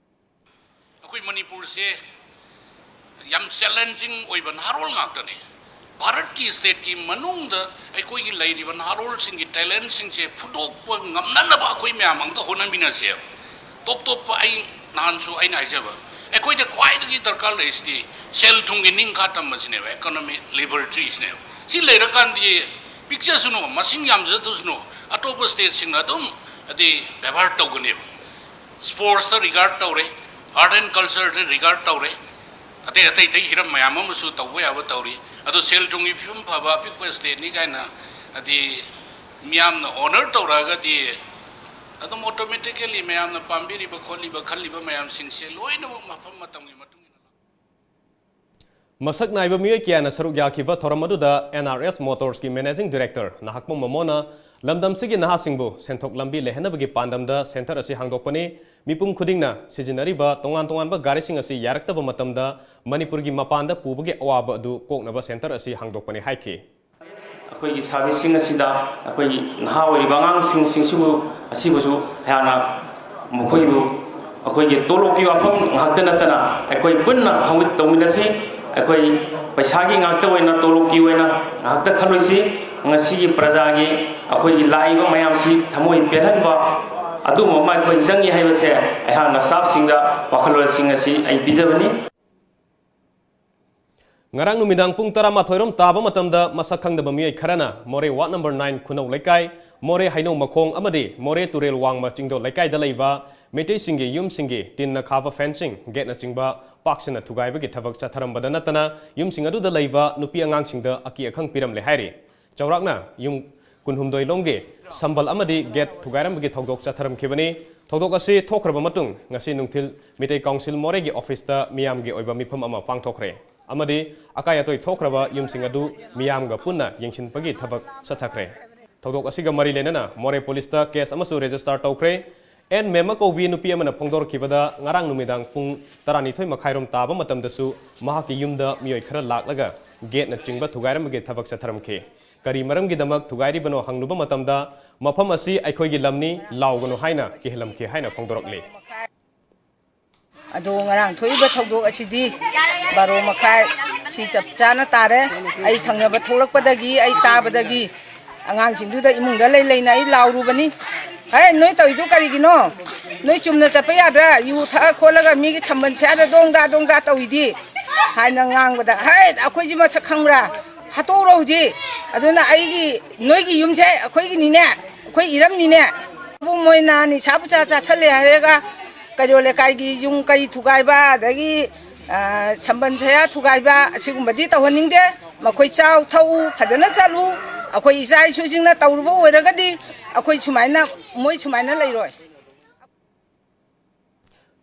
ꯑꯩꯈꯣꯏ ꯃꯅꯤꯄꯨꯔꯁꯦ ꯌꯥꯝ ꯆꯦꯂꯦꯟꯖꯤꯡ ꯑꯣꯏꯕ ꯅꯍꯥꯔꯣꯜ ꯉꯥꯛꯇꯅꯤ꯫ ꯚꯥꯔꯠꯀꯤ ꯁ꯭ꯇꯦꯠꯀꯤ ꯃꯅꯨꯡꯗ ꯑꯩꯈꯣꯏꯒꯤ ꯂꯩꯔꯤꯕ ꯅꯍꯥꯔꯣꯜꯁꯤꯡꯒꯤ ꯇꯦꯂꯦꯟꯁꯤꯡꯁꯦ ꯐꯨꯗꯣꯛꯄ ꯉꯝꯅꯅꯕ ꯑꯩꯈꯣꯏ ꯃꯌꯥꯝ ꯑꯝꯇ ꯍꯣꯠꯅꯃꯤꯟꯅꯁꯦꯕ꯫ ꯇꯣꯞ ꯇꯣꯞꯄ, ꯑꯩ ꯅꯍꯥꯟꯁꯨ ꯑꯩꯅ ꯍꯥꯏꯖꯕ, ꯑꯩꯈꯣꯏꯗ ꯈ꯭ꯋꯥꯏꯗꯒꯤ ꯗꯔꯀꯥꯔ ꯂꯩꯔꯤꯁꯤꯗꯤ ꯁꯦꯜ ꯊꯨꯝꯒꯤ ꯅꯤꯡꯈꯥ ꯇꯝꯕꯁꯤꯅꯦꯕ, ꯏꯀꯣꯅꯣꯃꯤꯛ ꯂꯤꯕꯔꯇꯤꯁꯤꯅꯦꯕ꯫ ꯁꯤ ꯂꯩꯔꯀꯥꯟꯗꯤ ꯄꯤꯛꯆꯁꯅꯨ, ꯃꯁꯤꯡ ꯌꯥꯝꯖꯗꯁꯅꯨ, ꯑꯇꯣꯞꯄ ꯁ꯭ꯇꯦꯠꯁꯤꯡꯅ ꯑꯗꯨꯝ ꯍꯥꯏꯗꯤ ꯕꯦꯕꯥꯔ ꯇꯧꯒꯅꯦꯕ꯫ ꯁ꯭ꯄꯣꯔꯠꯁꯇ ꯔꯤꯒꯥꯔꯗ ꯇꯧꯔꯦ, ꯑꯥꯔꯠ ꯑꯦꯟ ꯀꯜꯆꯔꯗ ꯔꯤꯒꯥꯔꯗ ꯇꯧꯔꯦ, ꯑꯇꯩ ꯑꯇꯩ ꯑꯇꯩ ꯍꯤꯔꯝ ꯃꯌꯥꯝ ꯑꯃꯁꯨ ꯇꯧꯕ ꯌꯥꯕ ꯇꯧꯔꯤ꯫ ꯑꯗꯣ ꯁꯦꯜ ꯊꯨꯝꯒꯤ ꯐꯤꯕꯝ ꯐꯕ ꯑꯄꯤꯛꯄ ꯁ꯭ꯇꯦꯠꯅꯤ ꯀꯥꯏꯅ ꯍꯥꯏꯗꯤ ꯃꯤꯌꯥꯝꯅ ꯑꯣꯅꯔ ꯇꯧꯔꯛꯑꯒꯗꯤ ꯑꯗꯨꯝ automatically ꯃꯌꯥꯝꯅ ꯄꯥꯝꯕꯤꯔꯤꯕ ꯈꯣꯠꯂꯤꯕ ꯈꯜꯂꯤꯕ ꯃꯌꯥꯝꯁꯤꯡꯁꯦ ꯂꯣꯏꯅꯃꯛ ꯃꯐꯝ ꯃꯇꯝꯒꯤ ꯃꯇꯨꯡ ꯏꯟꯅ ꯂꯥꯛ- ꯃꯁꯛ ꯅꯥꯏꯕ ꯃꯤꯑꯣꯏ ꯀꯌꯥꯅ ꯁꯔꯨꯛ ꯌꯥꯈꯤꯕ ꯊꯧꯔꯝ ꯑꯗꯨꯗ N R S Motorsꯀꯤ Managing Director Nahakpam ꯃꯃꯣꯅ ꯂꯝꯗꯝꯁꯤꯒꯤ ꯅꯍꯥꯁꯤꯡꯕꯨ ꯁꯦꯟꯊꯣꯛ ꯂꯝꯕꯤ ꯂꯩꯍꯟꯅꯕꯒꯤ ꯄꯥꯟꯗꯝꯗ centre ꯑꯁꯤ ꯍꯥꯡꯗꯣꯛꯄꯅꯤ꯫ ꯃꯤꯄꯨꯝ ꯈꯨꯗꯤꯡꯅ ꯁꯤꯖꯤꯟꯅꯔꯤꯕ ꯇꯣꯉꯥꯟ ꯇꯣꯉꯥꯟꯕ ꯒꯥꯔꯤꯁꯤꯡ ꯑꯁꯤ ꯌꯥꯔꯛꯇꯕ ꯃꯇꯝꯗ ꯃꯅꯤꯄꯨꯔꯒꯤ ꯃꯄꯥꯟꯗ ꯄꯨꯕꯒꯤ ꯑꯋꯥꯕ ꯑꯗꯨ ꯀꯣꯛꯅꯕ centre ꯑꯁꯤ ꯍꯥꯡꯗꯣꯛꯄꯅꯤ ꯍꯥꯏꯈꯤ꯫ ꯑꯩꯈꯣꯏꯒꯤ serviceꯁꯤꯡ ꯑꯁꯤꯗ ꯑꯩꯈꯣꯏꯒꯤ ꯅꯍꯥ ꯑꯣꯏꯔꯤꯕ ꯑꯉꯥꯡꯁꯤꯡꯁꯤꯡꯁꯤꯕꯨ, ꯑꯁꯤꯕꯨꯁꯨ ꯑꯩꯍꯥꯛꯅ ꯃꯈꯣꯏꯕꯨ ꯑꯩꯈꯣꯏꯒꯤ ꯇꯣꯂꯣꯞꯀꯤ ꯋꯥꯐꯝ ꯉꯥꯛꯇ ꯅꯠꯇꯅ ꯑꯩꯈꯣꯏ ꯄꯨꯟꯅ ꯊꯧꯃꯤꯠ ꯇꯧꯃꯤꯟꯅꯁꯤ꯫ ꯑꯩꯈꯣꯏ ꯄꯩꯁꯥꯒꯤ ꯉꯥꯛꯇ ꯑꯣꯏꯅ, ꯇꯣꯂꯣꯞꯀꯤ ꯑꯣꯏꯅ ꯉꯥꯛꯇ ꯈꯜꯂꯣꯏꯁꯤ꯫ ꯉꯁꯤꯒꯤ ꯄ꯭ꯔꯖꯥꯒꯤ, ꯑꯩꯈꯣꯏꯒꯤ ꯂꯥꯛꯏꯕ ꯃꯌꯥꯝꯁꯤ ꯊꯃꯣꯏ ꯄꯦꯜꯍꯟꯕ ꯑꯗꯨꯒꯨꯝꯕ ꯑꯃ ꯑꯩꯈꯣꯏ ꯆꯪꯉꯤ ꯍꯥꯏꯕꯁꯦ ꯑꯩꯍꯥꯛꯅ staffꯁꯤꯡꯗ ꯋꯥꯈꯜꯂꯣꯟꯁꯤꯡ ꯑꯁꯤ ꯑꯩ ꯄꯤꯖꯕꯅꯤ꯫ ꯉꯔꯥꯡ ꯅꯨꯃꯤꯗꯥꯡ ꯄꯨꯡ ꯇꯔꯥꯃꯥꯊꯣꯏ ꯔꯣꯝ ꯇꯥꯕ ꯃꯇꯝꯗ ꯃꯁꯛ ꯈꯪꯗꯕ ꯃꯤꯑꯣꯏ ꯈꯔꯅ ꯃꯣꯔꯦ ward number nine ꯈꯨꯅꯧ ꯂꯩꯀꯥꯏ, ꯃꯣꯔꯦ ꯍꯩꯅꯧ ꯃꯈꯣꯡ ꯑꯃꯗꯤ ꯃꯣꯔꯦ ꯇꯨꯔꯦꯜ ꯋꯥꯡꯃ ꯆꯤꯡꯗꯣꯜ ꯂꯩꯀꯥꯏꯗ ꯂꯩꯕ ꯃꯩꯇꯩꯁꯤꯡꯒꯤ ꯌꯨꯝꯁꯤꯡꯒꯤ ꯇꯤꯟꯅ ꯈꯥꯕ fencing, gateꯅꯆꯤꯡꯕ ꯄꯥꯛꯁꯟꯅ ꯊꯨꯒꯥꯏꯕꯒꯤ ꯊꯕꯛ ꯆꯠꯊꯔꯝꯕꯗ ꯅꯠꯇꯅ ꯌꯨꯝꯁꯤꯡ ꯑꯗꯨꯗ ꯂꯩꯕ ꯅꯨꯄꯤ ꯑꯉꯥꯡꯁꯤꯡꯗ ꯑꯀꯤ ꯑꯈꯪ ꯄꯤꯔꯝꯂꯦ ꯍꯥꯏꯔꯤ꯫ ꯆꯥꯎꯔꯥꯛꯅ ꯌꯨꯝ ꯀꯨꯟꯍꯨꯝꯗꯣꯏ ꯂꯣꯝꯒꯤ ꯁꯝꯕꯜ ꯑꯃꯗꯤ gate ꯊꯨꯒꯥꯏꯔꯝꯕꯒꯤ ꯊꯧꯗꯣꯛ ꯆꯠꯊꯔꯝꯈꯤꯕꯅꯤ꯫ ꯊꯧꯗꯣꯛ ꯑꯁꯤ ꯊꯣꯛꯈ꯭ꯔꯕ ꯃꯇꯨꯡ ꯉꯁꯤ ꯅꯨꯡꯊꯤꯜ ꯃꯤꯇꯩ council ꯃꯣꯔꯦꯒꯤ officeꯇ ꯃꯤꯌꯥꯝꯒꯤ ꯑꯣꯏꯕ ꯃꯤꯐꯝ ꯑꯃ ꯄꯥꯡꯊꯣꯛꯈ꯭ꯔꯦ ꯑꯃꯗꯤ ꯑꯀꯥꯏ ꯑꯇꯣꯏ ꯊꯣꯛꯈ꯭ꯔꯕ ꯌꯨꯝꯁꯤꯡ ꯑꯗꯨ ꯃꯤꯌꯥꯝꯒ ꯄꯨꯟꯅ ꯌꯦꯡꯁꯤꯟꯕꯒꯤ ꯊꯕꯛ ꯆꯠꯊꯈ꯭ꯔꯦ꯫ ꯊꯧꯗꯣꯛ ꯑꯁꯤꯒ ꯃꯔꯤ ꯂꯩꯅꯅ ꯃꯣꯔꯦ policeꯇ case ꯑꯃꯁꯨ register ꯇꯧꯈ꯭ꯔꯦ꯫ ꯑꯦꯟ ꯃꯦꯝꯃ ꯀꯧꯕꯤ ꯅꯨꯄꯤ ꯑꯃꯅ ꯐꯣꯡꯗꯣꯔꯛꯈꯤꯕꯗ ꯉꯔꯥꯡ ꯅꯨꯃꯤꯗꯥꯡ ꯄꯨꯡ ꯇꯔꯥꯅꯤꯊꯣꯏ ꯃꯈꯥꯏꯔꯣꯝ ꯇꯥꯕ ꯃꯇꯝꯗꯁꯨ ꯃꯍꯥꯛꯀꯤ ꯌꯨꯝꯗ ꯃꯤꯑꯣꯏ ꯈꯔ ꯂꯥꯛꯂꯒ gateꯅꯆꯤꯡꯕ ꯊꯨꯒꯥꯏꯔꯝꯕꯒꯤ ꯊꯕꯛ ꯆꯠꯊꯔꯝꯈꯤ꯫ ꯀꯔꯤ ꯃꯔꯝꯒꯤꯗꯃꯛ ꯊꯨꯒꯥꯏꯔꯤꯕꯅꯣ ꯍꯪꯂꯨꯕ ꯃꯇꯝꯗ ꯃꯐꯝ ꯑꯁꯤ ꯑꯩꯈꯣꯏꯒꯤ ꯂꯝꯅꯤ, ꯂꯥꯎꯒꯅꯨ ꯍꯥꯏꯅ ꯀꯤꯍꯜꯂꯝꯈꯤ ꯍꯥꯏꯅ ꯐꯣꯡꯗꯣꯔꯛꯂꯤ꯫ ꯑꯗꯣ ꯉꯔꯥꯡ ꯊꯣꯛꯏꯕ ꯊꯧꯗꯣꯛ ꯑꯁꯤꯗꯤ ꯕꯥꯔꯣ ꯃꯈꯥꯏ ꯁꯤ ꯆꯞ ꯆꯥꯅ ꯇꯥꯔꯦ꯫ ꯑꯩ ꯊꯪꯅꯕ ꯊꯣꯛꯂꯛꯄꯗꯒꯤ, ꯑꯩ ꯇꯥꯕꯗꯒꯤ ꯑꯉꯥꯡꯁꯤꯡꯗꯨꯗ ꯏꯃꯨꯡꯗ ꯂꯩ ꯂꯩꯅ ꯑꯩ ꯂꯥꯎꯔꯨꯕꯅꯤ꯫ "ꯍꯦ, ꯅꯣꯏ ꯇꯧꯔꯤꯗꯨ ꯀꯔꯤꯒꯤꯅꯣ? ꯅꯣꯏ ꯆꯨꯝꯅ ꯆꯠꯄ ꯌꯥꯗ꯭ꯔꯥ? ꯌꯨ ꯊꯛꯑ ꯈꯣꯠꯂꯒ ꯃꯤꯒꯤ ꯁꯝꯕꯜ ꯁꯦꯌꯥꯗ ꯗꯣꯡꯗꯥ ꯗꯣꯡꯗꯥ ꯇꯧꯏꯗꯤ" ꯍꯥꯏꯅ ꯉꯥꯡꯕꯗ, "ꯍꯦ, ꯑꯩꯈꯣꯏꯁꯤ ꯃꯁꯛ ꯈꯪꯕ꯭ꯔꯥ? ꯍꯥꯠꯇꯣꯛꯎꯔꯣ ꯍꯧꯖꯤꯛ꯫ ꯑꯗꯨꯅ ꯑꯩꯒꯤ, ꯅꯣꯏꯒꯤ ꯌꯨꯝꯁꯦ ꯑꯩꯈꯣꯏꯒꯤꯅꯤꯅꯦ, ꯑꯩꯈꯣꯏ ꯏꯔꯝꯅꯤꯅꯦ꯫ ꯃꯣꯏꯅ ꯅꯤꯁꯥ ꯄꯨꯁꯥ ꯆꯥꯁꯜꯂꯦ ꯍꯥꯏꯔꯒ ꯀꯩꯔꯣꯜ ꯂꯩꯀꯥꯏꯒꯤ ꯌꯨꯝ ꯀꯩ ꯊꯨꯒꯥꯏꯕ, ꯑꯗꯒꯤ, ꯑ, ꯁꯝꯕꯜ ꯁꯌꯥ ꯊꯨꯒꯥꯏꯕ, ꯑꯁꯤꯒꯨꯝꯕꯗꯤ ꯇꯧꯍꯟꯅꯤꯡꯗꯦ꯫ ꯃꯈꯣꯏ ꯆꯥꯎ, ꯊꯛꯎ, ꯐꯖꯅ ꯆꯠꯂꯨ, ꯑꯩꯈꯣꯏ ꯏꯆꯥ ꯏꯁꯨꯁꯤꯡꯅ ꯇꯧꯔꯨꯕ ꯑꯣꯏꯔꯒꯗꯤ ꯑꯩꯈꯣꯏ ꯁꯨꯃꯥꯏꯅ, ꯃꯣꯏ ꯁꯨꯃꯥꯏꯅ ꯂꯩꯔꯣꯏ꯫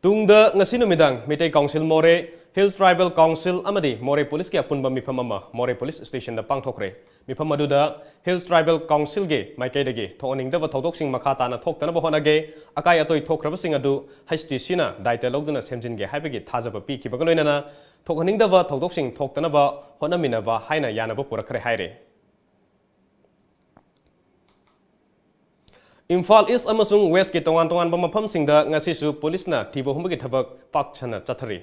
ꯇꯨꯡꯗ ꯉꯁꯤ ꯅꯨꯃꯤꯗꯥꯡ ꯃꯤꯇꯩ ꯀꯥꯎꯟꯁꯤꯜ ꯃꯣꯔꯦ ꯍꯤꯜꯁ ꯇ꯭ꯔꯥꯏꯕꯦꯜ ꯀꯥꯎꯟꯁꯤꯜ ꯑꯃꯗꯤ ꯃꯣꯔꯦ ꯄꯨꯂꯤꯁꯀꯤ ꯑꯄꯨꯟꯕ ꯃꯤꯐꯝ ꯑꯃ ꯃꯣꯔꯦ ꯄꯨꯂꯤꯁ ꯁ꯭ꯇꯦꯁꯟꯗ ꯄꯥꯡꯊꯣꯛꯈ꯭ꯔꯦ꯫ ꯃꯤꯐꯝ ꯑꯗꯨꯗ ꯍꯤꯜꯁ ꯇ꯭ꯔꯥꯏꯕꯦꯜ ꯀꯥꯎꯟꯁꯤꯜꯒꯤ ꯃꯥꯏꯀꯩꯗꯒꯤ ꯊꯣꯛꯍꯟꯅꯤꯡꯗꯕ ꯊꯧꯗꯣꯛꯁꯤꯡ ꯃꯈꯥ ꯇꯥꯅ ꯊꯣꯛꯇꯅꯕ ꯍꯣꯠꯅꯒꯦ, ꯑꯀꯥꯏ ꯑꯇꯣꯏ ꯊꯣꯛꯈ꯭ꯔꯕꯁꯤꯡ ꯑꯗꯨ ꯍꯩꯆ ꯇꯤ ꯁꯤꯅ ꯗꯥꯏꯇ ꯂꯧꯗꯨꯅ ꯁꯦꯝꯖꯤꯟꯒꯦ ꯍꯥꯏꯕꯒꯤ ꯊꯥꯖꯕ ꯄꯤꯈꯤꯕꯒ ꯂꯣꯏꯅꯅ ꯊꯣꯛꯍꯟꯅꯤꯡꯗꯕ ꯊꯧꯗꯣꯛꯁꯤꯡ ꯊꯣꯛꯇꯅꯕ ꯍꯣꯠꯅꯃꯤꯟꯅꯕ ꯍꯥꯏꯅ ꯌꯥꯅꯕ ꯄꯨꯔꯛꯈ꯭ꯔꯦ ꯍꯥꯏꯔꯦ꯫ ꯏꯝꯐꯥꯜ ꯏꯁ ꯑꯃꯁꯨꯡ ꯋꯦꯁꯀꯤ ꯇꯣꯉꯥꯟ ꯇꯣꯉꯥꯟꯕ ꯃꯐꯝꯁꯤꯡꯗ ꯉꯁꯤꯁꯨ ꯄꯨꯂꯤꯁꯅ ꯊꯤꯕ ꯍꯨꯝꯕꯒꯤ ꯊꯕꯛ ꯄꯥꯛ ꯁꯟꯅ ꯆꯠꯊꯔꯤ꯫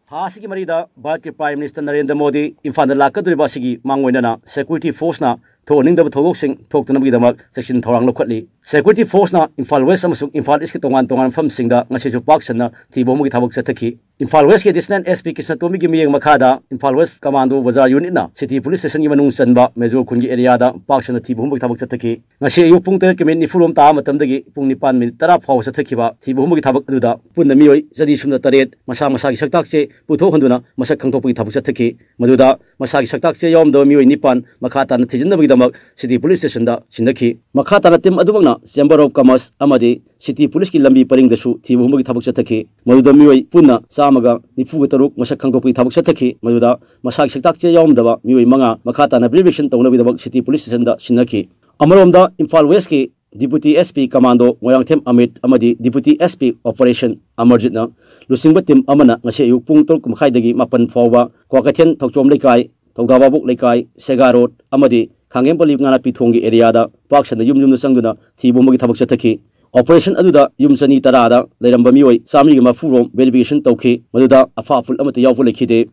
ꯊꯥ ꯑꯁꯤꯒꯤ ꯃꯔꯤꯗ ꯚꯥꯔꯠꯀꯤ ꯄ꯭ꯔꯥꯏꯝ ꯃꯤꯅꯤꯁꯇꯔ ꯅꯔꯦꯟꯗ꯭ꯔ ꯃꯣꯗꯤ ꯏꯝꯐꯥꯜꯗ ꯂꯥꯛꯀꯗꯧꯔꯤꯕ ꯑꯁꯤꯒꯤ ꯃꯥꯡꯑꯣꯏꯅꯅ ꯁꯦꯀ꯭ꯌꯨꯔꯤꯇꯤ ꯐꯣꯔꯁꯅ ꯊꯣꯛꯍꯟꯅꯤꯡꯗꯕ ꯊꯧꯗꯣꯛꯁꯤꯡ ꯊꯣꯛꯇꯅꯕꯒꯤꯗꯃꯛ ꯆꯦꯛꯁꯤꯟ ꯊꯧꯔꯥꯡ ꯂꯧꯈꯠꯂꯤ꯫ ꯁꯦꯀ꯭ꯌꯨꯔꯤꯇꯤ ꯐꯣꯔꯁꯅ ꯏꯝꯐꯥꯜ ꯋꯦꯁ ꯑꯃꯁꯨꯡ ꯏꯝꯐꯥꯜ ꯏꯁꯀꯤ ꯇꯣꯉꯥꯟ ꯇꯣꯉꯥꯟꯕ ꯃꯐꯝꯁꯤꯡꯗ ꯉꯁꯤꯁꯨ ꯄꯥꯛ ꯁꯟꯅ ꯊꯤꯕ ꯍꯨꯝꯕꯒꯤ ꯊꯕꯛ ꯆꯠꯊꯈꯤ꯫ ꯏꯝꯐꯥꯜ ꯋꯦꯁꯀꯤ ꯑꯦꯗꯤꯁꯅꯦꯜ ꯑꯦꯁ ꯄꯤ ꯀ꯭ꯔꯤꯁꯅꯇꯣꯝꯕꯤꯒꯤ ꯃꯤꯠꯌꯦꯡ ꯃꯈꯥꯗ ꯏꯝꯐꯥꯜ ꯋꯦꯁ ꯀꯃꯥꯟꯗꯣ ꯕꯖꯥꯔ ꯌꯨꯅꯤꯠꯅ ꯁꯤꯇꯤ ꯄꯨꯂꯤꯁ ꯁ꯭ꯇꯦꯁꯟꯒꯤ ꯃꯅꯨꯡ ꯆꯟꯕ ꯃꯦꯖꯣꯔ ꯈꯨꯟꯒꯤ ꯑꯦꯔꯤꯌꯥꯗ ꯄꯥꯛ ꯁꯟꯅ ꯊꯤꯕ ꯍꯨꯝꯕꯒꯤ ꯊꯕꯛ ꯆꯠꯊꯈꯤ꯫ ꯉꯁꯤ ꯑꯌꯨꯛ ꯄꯨꯡ ꯇꯔꯦꯠꯀꯤ ꯃꯤꯅꯤꯠ ꯅꯤꯐꯨꯔꯣꯝ ꯇꯥꯕ ꯃꯇꯝꯗꯒꯤ ꯄꯨꯡ ꯅꯤꯄꯥꯟ ꯃꯤꯅꯤꯠ ꯇꯔꯥ ꯐꯥꯎꯕ ꯆꯠꯊꯈꯤꯕ ꯊꯤꯕ ꯍꯨꯝꯕꯒꯤ ꯊꯕꯛ ꯑꯗꯨꯗ ꯄꯨꯟꯅ ꯃꯤꯑꯣꯏ ꯆꯅꯤ ꯁꯨꯞꯅ ꯇꯔꯦꯠ ꯃꯁꯥ ꯃꯁꯥꯒꯤ ꯁꯛꯇꯥꯛ ꯆꯦ ꯄꯨꯊꯣꯛꯍꯟꯗꯨꯅ ꯃꯁꯛ ꯈꯪꯗꯣꯛꯄꯒꯤ ꯊꯕꯛ ꯆꯠꯊꯈꯤ꯫ ꯃꯗꯨꯗ ꯃꯁꯥꯒꯤ ꯁꯛꯇꯥꯛ ꯆꯦ ꯌꯥꯎꯔꯝꯗꯕ ꯃꯤꯑꯣꯏ ꯅꯤꯄꯥꯟ ꯃꯈꯥ ꯇꯥꯅ ꯊꯤꯖꯤꯟꯅꯕꯒꯤꯗꯃꯛ ꯁꯤꯇꯤ ꯄꯨꯂꯤꯁ ꯁ꯭ꯇꯦꯁꯟꯗ ꯁꯤꯟꯅꯈꯤ꯫ ꯃꯈꯥ ꯇꯥꯅ ꯇꯤꯝ ꯑꯗꯨꯃꯛꯅ ꯆꯦꯝꯕꯔ ꯑꯣꯐ ꯀꯃꯔꯁ ꯑꯃꯗꯤ ꯁꯤꯇꯤ ꯄꯨꯂꯤꯁꯀꯤ ꯂꯝꯕꯤ ꯄꯔꯤꯡꯗꯁꯨ ꯊꯤꯕ ꯍꯨꯝꯕꯒꯤ ꯊꯕꯛ ꯆꯠꯊꯈꯤ꯫ ꯃꯗꯨꯗ ꯃꯤꯑꯣꯏ ꯄꯨꯟꯅ ꯆꯥꯝꯃꯒ ꯅꯤꯐꯨꯒ ꯇꯔꯨꯛ ꯃꯁꯛ ꯈꯪꯗꯣꯛꯄꯒꯤ ꯊꯕꯛ ꯆꯠꯊꯈꯤ꯫ ꯃꯗꯨꯗ ꯃꯁꯥꯒꯤ ꯁꯛꯇꯥꯛ ꯆꯦ ꯌꯥꯎꯔꯝꯗꯕ ꯃꯤꯑꯣꯏ ꯃꯉꯥ ꯃꯈꯥ ꯇꯥꯅ ꯚꯦꯔꯤꯐꯤꯀꯦꯁꯟ ꯇꯧꯅꯕꯒꯤꯗꯃꯛ ꯁꯤꯇꯤ ꯄꯨꯂꯤꯁ ꯁ꯭ꯇꯦꯁꯟꯗ ꯁꯤꯟꯅꯈꯤ꯫ ꯑꯃꯔꯣꯝꯗ ꯏꯝꯐꯥꯜ ꯋꯦꯁꯀꯤ deputy S P commando Moirangthem Amit ꯑꯃꯗꯤ ꯗꯤꯄꯨꯇꯤ ꯑꯦꯁ ꯄꯤ ꯑꯣꯄꯔꯦꯁꯟ ꯑꯃꯔꯖꯤꯠꯅ ꯂꯨꯆꯤꯡꯕ ꯇꯤꯝ ꯑꯃꯅ ꯉꯁꯤ ꯑꯌꯨꯛ ꯄꯨꯡ ꯇꯔꯨꯛ ꯃꯈꯥꯏꯗꯒꯤ ꯃꯥꯄꯟ ꯐꯥꯎꯕ ꯀ꯭ꯋꯥꯀꯩꯊꯦꯜ ꯊꯧꯆꯣꯝ ꯂꯩꯀꯥꯏ, ꯊꯧꯗꯥꯕꯥꯕꯨꯛ ꯂꯩꯀꯥꯏ, ꯁꯦꯒꯥ ꯔꯣꯗ ꯑꯃꯗꯤ ꯈꯥꯡꯉꯦꯝꯄꯜꯂꯤ ꯉꯥꯅꯥꯄꯤ ꯊꯣꯡꯒꯤ ꯑꯦꯔꯤꯌꯥꯗ ꯄꯥꯛ ꯁꯟꯅ ꯌꯨꯝ ꯌꯨꯝꯗ ꯆꯪꯗꯨꯅ ꯊꯤꯕ ꯍꯨꯝꯕꯒꯤ ꯊꯕꯛ ꯆꯠꯊꯈꯤ꯫ ꯑꯣꯄꯔꯦꯁꯟ ꯑꯗꯨꯗ ꯌꯨꯝ ꯆꯅꯤ ꯇꯔꯥꯗ ꯂꯩꯔꯝꯕ ꯃꯤꯑꯣꯏ ꯆꯥꯃꯔꯤꯒ ꯃꯔꯤꯐꯨ ꯔꯣꯝ ꯚꯦꯔꯤꯐꯤꯀꯦꯁꯟ ꯇꯧꯈꯤ꯫ ꯃꯗꯨꯗ ꯑꯐ ꯑꯐꯨꯜ ꯑꯃꯠꯇ ꯌꯥꯎꯕ ꯂꯩꯈꯤꯗꯦ꯫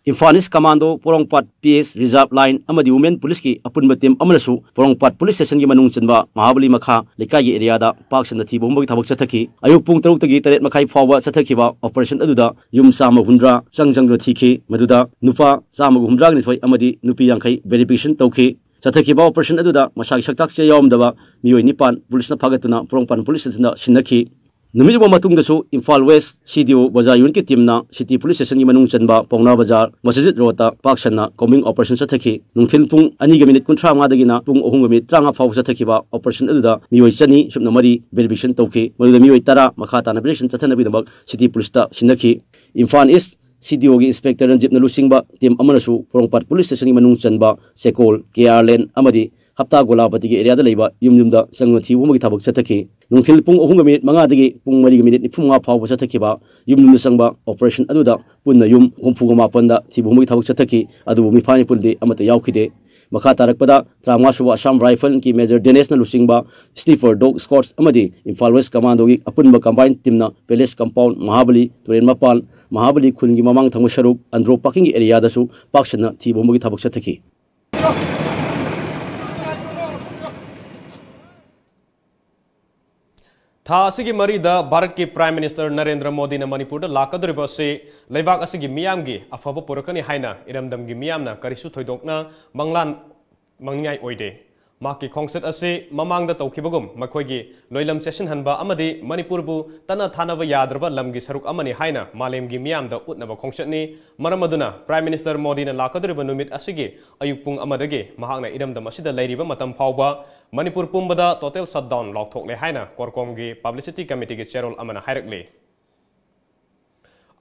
ꯏꯝꯐꯥꯜ ꯏꯁ ꯀꯃꯥꯟꯗꯣ, ꯄꯣꯔꯣꯝꯄꯥꯠ ꯄꯤ ꯑꯦꯁ ꯔꯤꯖꯥꯔꯚ ꯂꯥꯏꯟ ꯑꯃꯗꯤ ꯋꯨꯃꯦꯟ ꯄꯨꯂꯤꯁꯀꯤ ꯑꯄꯨꯟꯕ ꯇꯤꯝ ꯑꯃꯅꯁꯨ ꯄꯣꯔꯣꯝꯄꯥꯠ ꯄꯨꯂꯤꯁ ꯁ꯭ꯇꯦꯁꯟꯒꯤ ꯃꯅꯨꯡ ꯆꯟꯕ ꯃꯍꯥꯕꯂꯤ ꯃꯈꯥ ꯂꯩꯀꯥꯏꯒꯤ ꯑꯦꯔꯤꯌꯥꯗ ꯄꯥꯛ ꯁꯟꯅ ꯊꯤꯕ ꯍꯨꯝꯕꯒꯤ ꯊꯕꯛ ꯆꯠꯊꯈꯤ꯫ ꯑꯌꯨꯛ ꯄꯨꯡ ꯇꯔꯨꯛꯇꯒꯤ ꯇꯔꯦꯠ ꯃꯈꯥꯏ ꯐꯥꯎꯕ ꯆꯠꯊꯈꯤꯕ ꯑꯣꯄꯔꯦꯁꯟ ꯑꯗꯨꯗ ꯌꯨꯝ ꯆꯥꯝꯃ ꯍꯨꯝꯗ꯭ꯔꯥ ꯆꯪ ꯆꯪꯗꯨꯅ ꯊꯤꯈꯤ꯫ ꯃꯗꯨꯗ ꯅꯨꯄꯥ ꯆꯥꯝꯃꯒ ꯍꯨꯝꯗ꯭ꯔꯥꯒ ꯅꯤꯊꯣꯏ ꯑꯃꯗꯤ ꯅꯨꯄꯤ ꯌꯥꯡꯈꯩ ꯚꯦꯔꯤꯐꯤꯀꯦꯁꯟ ꯇꯧꯈꯤ꯫ ꯆꯠꯊꯈꯤꯕ ꯑꯣꯄꯔꯦꯁꯟ ꯑꯗꯨꯗ ꯃꯁꯥꯒꯤ ꯁꯛꯇꯥꯛ ꯆꯦ ꯌꯥꯎꯔꯝꯗꯕ ꯃꯤꯑꯣꯏ ꯅꯤꯄꯥꯟ ꯄꯨꯂꯤꯁꯅ ꯐꯥꯒꯠꯇꯨꯅ ꯄꯣꯔꯣꯝꯄꯥꯠ ꯄꯨꯂꯤꯁ ꯁ꯭ꯇꯦꯁꯟꯗ ꯁꯤꯟꯅꯈꯤ꯫ ꯅꯨꯃꯤꯠ ꯑꯃ ꯃꯇꯨꯡꯗꯁꯨ ꯏꯝꯐꯥꯜ ꯋꯦꯁ ꯁꯤ ꯗꯤ ꯑꯣ ꯕꯖꯥꯔ ꯌꯨꯅꯤꯠꯀꯤ ꯇꯤꯝꯅ ꯁꯤꯇꯤ ꯄꯨꯂꯤꯁ ꯁ꯭ꯇꯦꯁꯟꯒꯤ ꯃꯅꯨꯡ ꯆꯟꯕ ꯄꯥꯎꯅꯥ ꯕꯖꯥꯔ ꯃꯁꯖꯤꯗ ꯔꯣꯗꯇ ꯄꯥꯛ ꯁꯟꯅ ꯀꯣꯝꯕꯤꯡ ꯑꯣꯄꯔꯦꯁꯟ ꯆꯠꯊꯈꯤ꯫ ꯅꯨꯡꯊꯤꯜ ꯄꯨꯡ ꯑꯅꯤꯒ ꯃꯤꯅꯤꯠ ꯀꯨꯟꯊ꯭ꯔꯥ ꯃꯉꯥꯗꯒꯤꯅ ꯄꯨꯡ ꯑꯍꯨꯝꯒ ꯃꯤꯅꯤꯠ ꯇꯔꯥꯃꯉꯥ ꯐꯥꯎꯕ ꯆꯠꯊꯈꯤꯕ ꯑꯣꯄꯔꯦꯁꯟ ꯑꯗꯨꯗ ꯃꯤꯑꯣꯏ ꯆꯅꯤ ꯁꯨꯞꯅ ꯃꯔꯤ ꯕꯦꯜ ꯏꯚꯤꯛꯁꯟ ꯇꯧꯈꯤ꯫ ꯃꯗꯨꯗ ꯃꯤꯑꯣꯏ ꯇꯔꯥ ꯃꯈꯥ ꯇꯥꯅ ꯕꯦꯜ ꯏꯚꯤꯛꯁꯟ ꯆꯠꯊꯅꯕꯒꯤꯗꯃꯛ ꯁꯤꯇꯤ ꯄꯨꯂꯤꯁꯇ ꯁꯤꯟꯅꯈꯤ꯫ ꯏꯝꯐꯥꯜ ꯏꯁ ꯁꯤ ꯗꯤ ꯑꯣꯒꯤ ꯏꯟꯁꯄꯦꯛꯇꯔ ꯔꯟꯖꯤꯠꯅ ꯂꯨꯆꯤꯡꯕ ꯇꯤꯝ ꯑꯃꯅꯁꯨ ꯄꯣꯔꯣꯝꯄꯥꯠ ꯄꯨꯂꯤꯁ ꯁ꯭ꯇꯦꯁꯟꯒꯤ ꯃꯅꯨꯡ ꯆꯟꯕ ꯆꯦꯀꯣꯜ, ꯀꯦ ꯑꯥꯔ ꯂꯦꯟ ꯑꯃꯗꯤ ꯍꯞꯇꯥ ꯒꯣꯂꯥꯄꯇꯤꯒꯤ ꯑꯦꯔꯤꯌꯥꯗ ꯂꯩꯕ ꯌꯨꯝ ꯌꯨꯝꯗ ꯆꯪꯗꯨꯅ ꯊꯤꯕ ꯍꯨꯝꯕꯒꯤ ꯊꯕꯛ ꯆꯠꯊꯈꯤ꯫ ꯅꯨꯡꯊꯤꯜ ꯄꯨꯡ ꯑꯍꯨꯝꯒ ꯃꯤꯅꯤꯠ ꯃꯉꯥꯗꯒꯤ ꯄꯨꯡ ꯃꯔꯤꯒ ꯃꯤꯅꯤꯠ ꯅꯤꯐꯨ ꯃꯉꯥ ꯐꯥꯎꯕ ꯆꯠꯊꯈꯤꯕ ꯌꯨꯝ ꯌꯨꯝꯗ ꯆꯪꯕ ꯑꯣꯄꯔꯦꯁꯟ ꯑꯗꯨꯗ ꯄꯨꯟꯅ ꯌꯨꯝ ꯍꯨꯝꯐꯨꯒ ꯃꯥꯄꯟꯗ ꯊꯤꯕ ꯍꯨꯝꯕꯒꯤ ꯊꯕꯛ ꯆꯠꯊꯈꯤ꯫ ꯑꯗꯨꯕꯨ ꯃꯤꯐꯥ ꯃꯤꯄꯨꯟꯗꯤ ꯑꯃꯠꯇ ꯌꯥꯎꯈꯤꯗꯦ꯫ ꯃꯈꯥ ꯇꯥꯔꯛꯄꯗ ꯇꯔꯥꯃꯉꯥ ꯁꯨꯕ ꯑꯁꯥꯝ ꯔꯥꯏꯐꯜꯒꯤ ꯃꯦꯖꯔ ꯗꯦꯅꯦꯁꯅ ꯂꯨꯆꯤꯡꯕ ꯁ꯭ꯅꯤꯐꯔ ꯗꯣꯒ ꯁ꯭ꯀꯣꯠꯁ ꯑꯃꯗꯤ ꯏꯝꯐꯥꯜ ꯋꯦꯁ ꯀꯃꯥꯟꯗꯣꯒꯤ ꯑꯄꯨꯟꯕ ꯀꯝꯕꯥꯏꯟ ꯇꯤꯝꯅ ꯄꯦꯂꯦꯁ ꯀꯝꯄꯥꯎꯟ, ꯃꯍꯥꯕꯂꯤ ꯇꯨꯔꯦꯜ ꯃꯄꯥꯟ, ꯃꯍꯥꯕꯂꯤ ꯈꯨꯜꯒꯤ ꯃꯃꯥꯡ ꯊꯪꯕ ꯁꯔꯨꯛ, ꯑꯟꯗ꯭ꯔꯣ ꯄꯥꯔꯀꯤꯡꯒꯤ ꯑꯦꯔꯤꯌꯥꯗꯁꯨ ꯄꯥꯛ ꯁꯟꯅ ꯊꯤꯕ ꯍꯨꯝꯕꯒꯤ ꯊꯕꯛ ꯆꯠꯊꯈꯤ꯫ ꯊꯥ ꯑꯁꯤꯒꯤ ꯃꯔꯤꯗ ꯚꯥꯔꯠꯀꯤ ꯄ꯭ꯔꯥꯏꯝ ꯃꯤꯅꯤꯁꯇꯔ ꯅꯔꯦꯟꯗ꯭ꯔ ꯃꯣꯗꯤꯅ ꯃꯅꯤꯄꯨꯔꯗ ꯂꯥꯛꯀꯗꯧꯔꯤꯕ ꯑꯁꯤ ꯂꯩꯕꯥꯛ ꯑꯁꯤꯒꯤ ꯃꯤꯌꯥꯝꯒꯤ ꯑꯐꯕ ꯄꯨꯔꯛꯀꯅꯤ ꯍꯥꯏꯅ ꯏꯔꯝꯗꯝꯒꯤ ꯃꯤꯌꯥꯝꯅ ꯀꯔꯤꯁꯨ ꯊꯣꯏꯗꯣꯛꯅ ꯃꯪꯂꯥꯟ ꯃꯪꯅꯤꯡꯉꯥꯏ ꯑꯣꯏꯗꯦ꯫ ꯃꯍꯥꯛꯀꯤ ꯈꯣꯡꯆꯠ ꯑꯁꯤ ꯃꯃꯥꯡꯗ ꯇꯧꯈꯤꯕꯒꯨꯝ ꯃꯈꯣꯏꯒꯤ ꯂꯣꯏꯂꯝ ꯆꯦꯠꯁꯤꯟꯍꯟꯕ ꯑꯃꯗꯤ ꯃꯅꯤꯄꯨꯔꯕꯨ ꯇꯠꯅ ꯊꯥꯅꯕ ꯌꯥꯗ꯭ꯔꯕ ꯂꯝꯒꯤ ꯁꯔꯨꯛ ꯑꯃꯅꯤ ꯍꯥꯏꯅ ꯃꯥꯂꯦꯝꯒꯤ ꯃꯤꯌꯥꯝꯗ ꯎꯠꯅꯕ ꯈꯣꯡꯆꯠꯅꯤ꯫ ꯃꯔꯝ ꯑꯗꯨꯅ ꯄ꯭ꯔꯥꯏꯝ ꯃꯤꯅꯤꯁꯇꯔ ꯃꯣꯗꯤꯅ ꯂꯥꯛꯀꯗꯧꯔꯤꯕ ꯅꯨꯃꯤꯠ ꯑꯁꯤꯒꯤ ꯑꯌꯨꯛ ꯄꯨꯡ ꯑꯃꯗꯒꯤ ꯃꯍꯥꯛꯅ ꯏꯔꯝꯗꯝ ꯑꯁꯤꯗ ꯂꯩꯔꯤꯕ ꯃꯇꯝ ꯐꯥꯎꯕ ꯃꯅꯤꯄꯨꯔ ꯄꯨꯝꯕꯗ ꯇꯣꯇꯦꯜ ꯁꯠꯗꯥꯎꯟ ꯂꯥꯎꯊꯣꯛꯂꯦ ꯍꯥꯏꯅ ꯀꯣꯔꯀꯣꯝꯒꯤ ꯄꯕ꯭ꯂꯤꯁꯤꯇꯤ ꯀꯃꯤꯇꯤꯒꯤ ꯆꯦꯔꯣꯜ ꯑꯃꯅ ꯍꯥꯏꯔꯛꯂꯤ꯫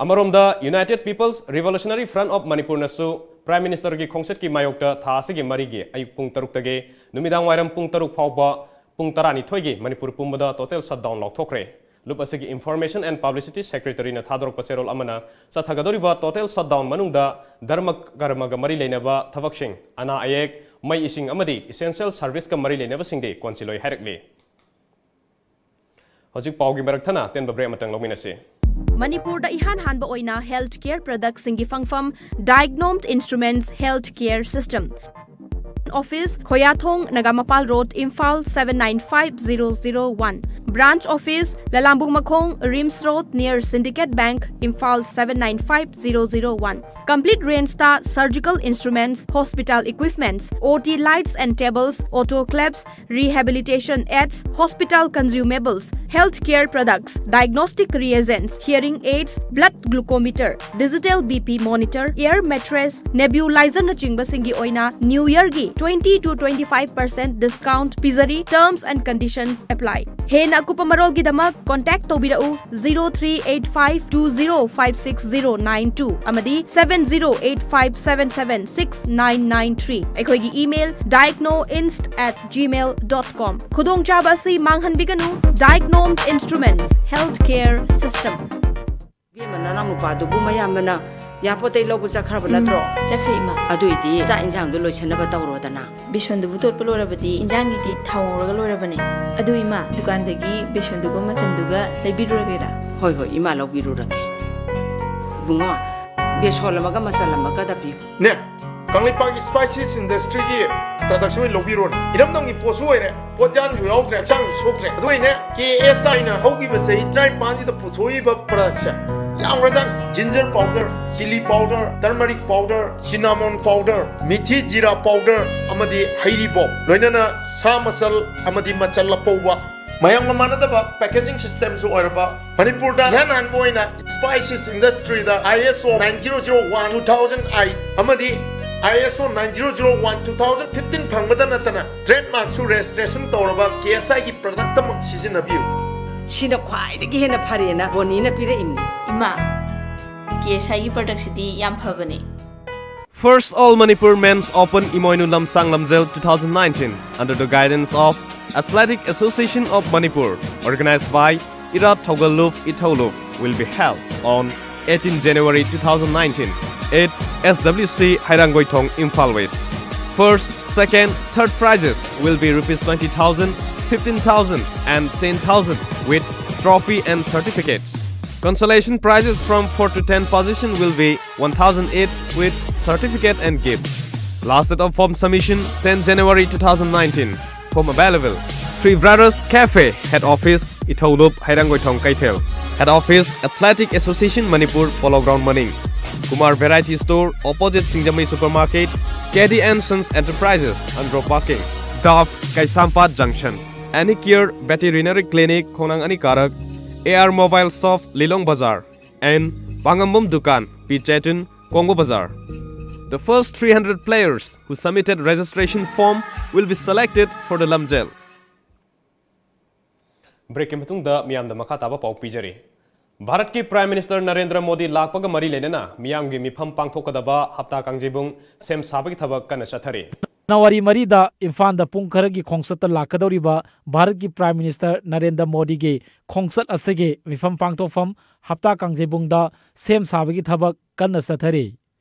ꯑꯃꯔꯣꯝꯗ United People's Revolutionary Front of Manipurꯅꯁꯨ ꯄ꯭ꯔꯥꯏꯝ ꯃꯤꯅꯤꯁꯇꯔꯒꯤ ꯈꯣꯡꯆꯠꯀꯤ ꯃꯥꯌꯣꯛꯇ ꯊꯥ ꯑꯁꯤꯒꯤ ꯃꯔꯤꯒꯤ ꯑꯌꯨꯛ ꯄꯨꯡ ꯇꯔꯨꯛꯇꯒꯤ ꯅꯨꯃꯤꯗꯥꯡ ꯋꯥꯏꯔꯝ ꯄꯨꯡ ꯇꯔꯨꯛ ꯐꯥꯎꯕ ꯄꯨꯡ ꯇꯔꯥꯅꯤꯊꯣꯏꯒꯤ ꯃꯅꯤꯄꯨꯔ ꯄꯨꯝꯕꯗ ꯇꯣꯇꯦꯜ ꯁꯠꯗꯥꯎꯟ ꯂꯥꯎꯊꯣꯛꯈ꯭ꯔꯦ꯫ ꯂꯨꯞ ꯑꯁꯤꯒꯤ ꯏꯟꯐꯣꯔꯃꯦꯁꯟ ꯑꯦꯟ ꯄꯕ꯭ꯂꯤꯁꯤꯇꯤ ꯁꯦꯀ꯭ꯔꯦꯇꯔꯤꯅ ꯊꯥꯗꯣꯔꯛꯄ ꯆꯦꯔꯣꯜ ꯑꯃꯅ ꯆꯠꯊꯒꯗꯧꯔꯤꯕ ꯇꯣꯇꯦꯜ ꯁꯠꯗꯥꯎꯟ ꯃꯅꯨꯡꯗ ꯙꯔꯃ ꯀꯔꯃꯒ ꯃꯔꯤ ꯂꯩꯅꯕ ꯊꯕꯛꯁꯤꯡ, ꯑꯅꯥ ꯑꯌꯦꯛ, ꯃꯩ ꯏꯁꯤꯡ ꯑꯃꯗꯤ ꯏꯁꯦꯟꯁꯤꯌꯦꯜ ꯁꯔꯚꯤꯁꯀ ꯃꯔꯤ ꯂꯩꯅꯕꯁꯤꯡꯗꯤ ꯀꯣꯟꯁꯤꯜꯂꯣꯏ ꯍꯥꯏꯔꯛꯂꯤ꯫ ꯍꯧꯖꯤꯛ ꯄꯥꯎꯒꯤ ꯃꯔꯛ ꯊꯠꯅ ꯑꯇꯦꯟꯕ ꯕ꯭ꯔꯦꯛ ꯑꯃꯇꯪ ꯂꯧꯃꯤꯟꯅꯁꯤ꯫ ꯃꯅꯤꯄꯨꯔꯗ ꯏꯍꯥꯟ ꯍꯥꯟꯕ ꯑꯣꯏꯅ ꯍꯦꯜꯊ ꯀꯦꯌꯔ ꯄ꯭ꯔꯗꯛꯁꯤꯡꯒꯤ ꯐꯪꯐꯝ Diagnomed Instruments Health Care System꯫ Office Khoyathong, Nagamapal road, Imphal seven nine five zero zero one꯫ Branch office Lalambung Makhong, RIMS road, near Syndicate Bank, Imphal seven nine five zero zero one꯫ Complete rangeꯇ surgical instruments, hospital equipments, O T lights and tables, autoclaves, rehabilitation aids, hospital consumables, Healthcare products, diagnostic reagents, hearing aids, blood glucometer, digital B P monitor, air mattress, nebulizernꯆꯤꯡꯕꯁꯤꯡꯒꯤ ꯑꯣꯏꯅ New Yearꯒꯤ twenty to twenty five percent discount ꯄꯤꯖꯔꯤ꯫ Terms and conditions apply. ꯍꯦꯟꯅ ꯑꯀꯨꯞꯄ ꯃꯔꯣꯜꯒꯤꯗꯃꯛ contact ꯇꯧꯕꯤꯔꯛꯎ zero three eight five two zero five six zero nine two ꯑꯃꯗꯤ seven zero eight five seven seven six nine nine three꯫ ꯑꯩꯈꯣꯏꯒꯤ email diagnoinst at gmail dot com꯫ ꯈꯨꯗꯣꯡꯆꯥꯕ ꯑꯁꯤ ꯃꯥꯡꯍꯟꯕꯤꯒꯅꯨ꯫ Diagnom Instruments Healthcare System꯫ ꯏꯕꯦꯝꯃ, ꯅꯅꯥꯎ ꯅꯨꯄꯥꯗꯨꯕꯨ ꯃꯌꯥꯝꯕꯅ ꯌꯥꯄꯣꯠꯇꯩ ꯂꯧꯕ ꯆꯠꯈ꯭ꯔꯕ ꯅꯠꯇ꯭ꯔꯣ? ꯆꯠꯈ꯭ꯔꯦ, ꯏꯃꯥ꯫ ꯑꯗꯨꯏꯗꯤ ꯆꯥꯛ ꯏꯟꯁꯥꯡꯗꯣ ꯂꯣꯏꯁꯟꯅꯕ ꯇꯧꯔꯣꯗꯅ꯫ ꯕꯦꯁꯣꯟꯗꯨꯕꯨ ꯇꯣꯠꯄ ꯂꯣꯏꯔꯕꯗꯤ ꯏꯟꯖꯥꯡꯒꯤꯗꯤ ꯊꯥꯎ ꯉꯧꯔꯒ ꯂꯣꯏꯔꯕꯅꯦ꯫ ꯑꯗꯨ ꯏꯃꯥ, ꯗꯨꯀꯥꯟꯗꯒꯤ ꯕꯦꯁꯣꯟꯗꯨꯒ ꯃꯆꯟꯗꯨꯒ ꯂꯩꯕꯤꯔꯨꯔꯒꯦꯔꯥ? ꯍꯣꯏ ꯍꯣꯏ, ꯏꯃꯥ ꯂꯧꯕꯤꯔꯨꯔꯒꯦ꯫ ꯏꯕꯨꯡꯉꯣ, ꯕꯦꯁꯣꯟ ꯑꯃꯒ ꯃꯆꯜ ꯑꯃꯒꯗ ꯄꯤꯌꯨ꯫ ꯅꯦ, ꯀꯪꯂꯩꯄꯥꯛꯀꯤ Spices Industryꯒꯤ productꯁꯦ ꯑꯣꯏꯅ ꯂꯧꯕꯤꯔꯣꯅꯦ꯫ ꯏꯔꯝꯗꯝꯒꯤ ꯄꯣꯠꯁꯨ ꯑꯣꯏꯔꯦ, ꯄꯣꯠꯌꯥꯟꯁꯨ ꯌꯥꯎꯗ꯭ꯔꯦ, ꯍꯛꯆꯥꯡꯁꯨ ꯁꯣꯛꯇ꯭ꯔꯦ꯫ ꯑꯗꯨ ꯑꯣꯏꯅꯦ, K S Iꯅ ꯍꯧꯈꯤꯕ ꯆꯍꯤ ꯇꯔꯥꯅꯤꯄꯥꯟꯁꯤꯗ ꯄꯨꯊꯣꯛꯏꯕ productꯁꯦ ꯌꯥꯝꯈ꯭ꯔꯖꯥꯠꯅꯤ꯫ Ginger powder, chilli powder, turmeric powder, cinnamon powder, methi jeera powder ꯑꯃꯗꯤ ꯍꯩꯔꯤꯕꯣꯞ, ꯂꯣꯏꯅꯅ ꯁꯥ ꯃꯆꯜ ꯑꯃꯗꯤ ꯃꯆꯜ ꯑꯄꯧꯕ, ꯃꯌꯥꯝꯒ ꯃꯥꯟꯅꯗꯕ packaging systemꯁꯨ ꯑꯣꯏꯔꯕ, ꯃꯅꯤꯄꯨꯔꯗ ꯏꯍꯥꯟ ꯍꯥꯟꯕ ꯑꯣꯏꯅ Spices Industryꯗ ISO nine zero zero one two thousand eight ꯑꯃꯗꯤ ISO nine zero zero one two thousand fifteen ꯐꯪꯕꯗ ꯅꯠꯇꯅ trademarkꯁꯨ registration ꯇꯧꯔꯕ K S Iꯒꯤ productꯃꯛ ꯁꯤꯖꯤꯟꯅꯕꯤꯌꯨ꯫ ꯁꯤꯅ ꯈ꯭ꯋꯥꯏꯗꯒꯤ ꯍꯦꯟꯅ ꯐꯔꯦꯅ ꯕꯣꯅꯤꯅ ꯄꯤꯔꯛꯏꯅꯤ꯫ ꯏꯃꯥ, K S Iꯒꯤ productꯁꯤꯗꯤ ꯌꯥꯝ ꯐꯕꯅꯦ꯫ First All Manipur Men's Open Imoinu Lamsang Lamjel two thousand nineteen under the guidance of Athletic Association of Manipur, organized by Irat Thogallup Ithoulup, will be held on eighteen January two thousand nineteen at S W C Hairangoithong, Imphal West. First, second, third prizes will be rupees twenty thousand, fifteen thousand and ten thousand with trophy and certificates. Consolation prizes from four to ten position will be one thousand each with certificate and gift. Last date of form submission ten January two thousand nineteen. Form available. Three Brothers Cafe, Head Office, Ithoulup, Hairangoithong, Keithel. Head Office, Athletic Association Manipur, Polo Ground, Maning. Kumar Variety Store, opposite Singjamei Supermarket, K D and Sons Enterprises, Andro Parking. Dove, Kaisampat Junction. Any Care Veterinary Clinic, Khongnang Anikarak, A R Mobile Shop, Lilong Bazar, and Pangambum Dukan, P Chetin, Kongbo Bazar. The first three hundred players who submitted registration form will be selected for the Lamjel. ꯕ꯭ꯔꯦꯛꯀꯤ ꯃꯇꯨꯡꯗ ꯃꯤꯌꯥꯝꯗ ꯃꯈꯥ ꯇꯥꯕ ꯄꯥꯎ ꯄꯤꯖꯔꯤ꯫ ꯚꯥꯔꯠꯀꯤ prime minister Narendra Modi ꯂꯥꯛꯄꯒ ꯃꯔꯤ ꯂꯩꯅꯅ ꯃꯤꯌꯥꯝꯒꯤ ꯃꯤꯐꯝ ꯄꯥꯡꯊꯣꯛꯀꯗꯕ ꯍꯞꯇꯥ ꯀꯥꯡꯖꯩꯕꯨꯡ ꯁꯦꯝ ꯁꯥꯕꯒꯤ ꯊꯕꯛ ꯀꯟꯅ ꯆꯠꯊꯔꯤ꯫ ꯖꯅꯋꯥꯔꯤ ꯃꯔꯤꯗ ꯏꯝꯐꯥꯜꯗ ꯄꯨꯡ ꯈꯔꯒꯤ ꯈꯣꯡꯆꯠꯇ ꯂꯥꯛꯀꯗꯧꯔꯤꯕ ꯚꯥꯔꯠꯀꯤ ꯄ꯭ꯔꯥꯏꯝ ꯃꯤꯅꯤꯁꯇꯔ ꯅꯔꯦꯟꯗ꯭ꯔ ꯃꯣꯗꯤꯒꯤ ꯈꯣꯡꯆꯠ ꯑꯁꯤꯒꯤ ꯃꯤꯐꯝ ꯄꯥꯡꯊꯣꯛꯐꯝ ꯍꯞꯇꯥ ꯀꯥꯡꯖꯩꯕꯨꯡꯗ ꯁꯦꯝ ꯁꯥꯕꯒꯤ ꯊꯕꯛ ꯀꯟꯅ ꯆꯠꯊꯔꯤ꯫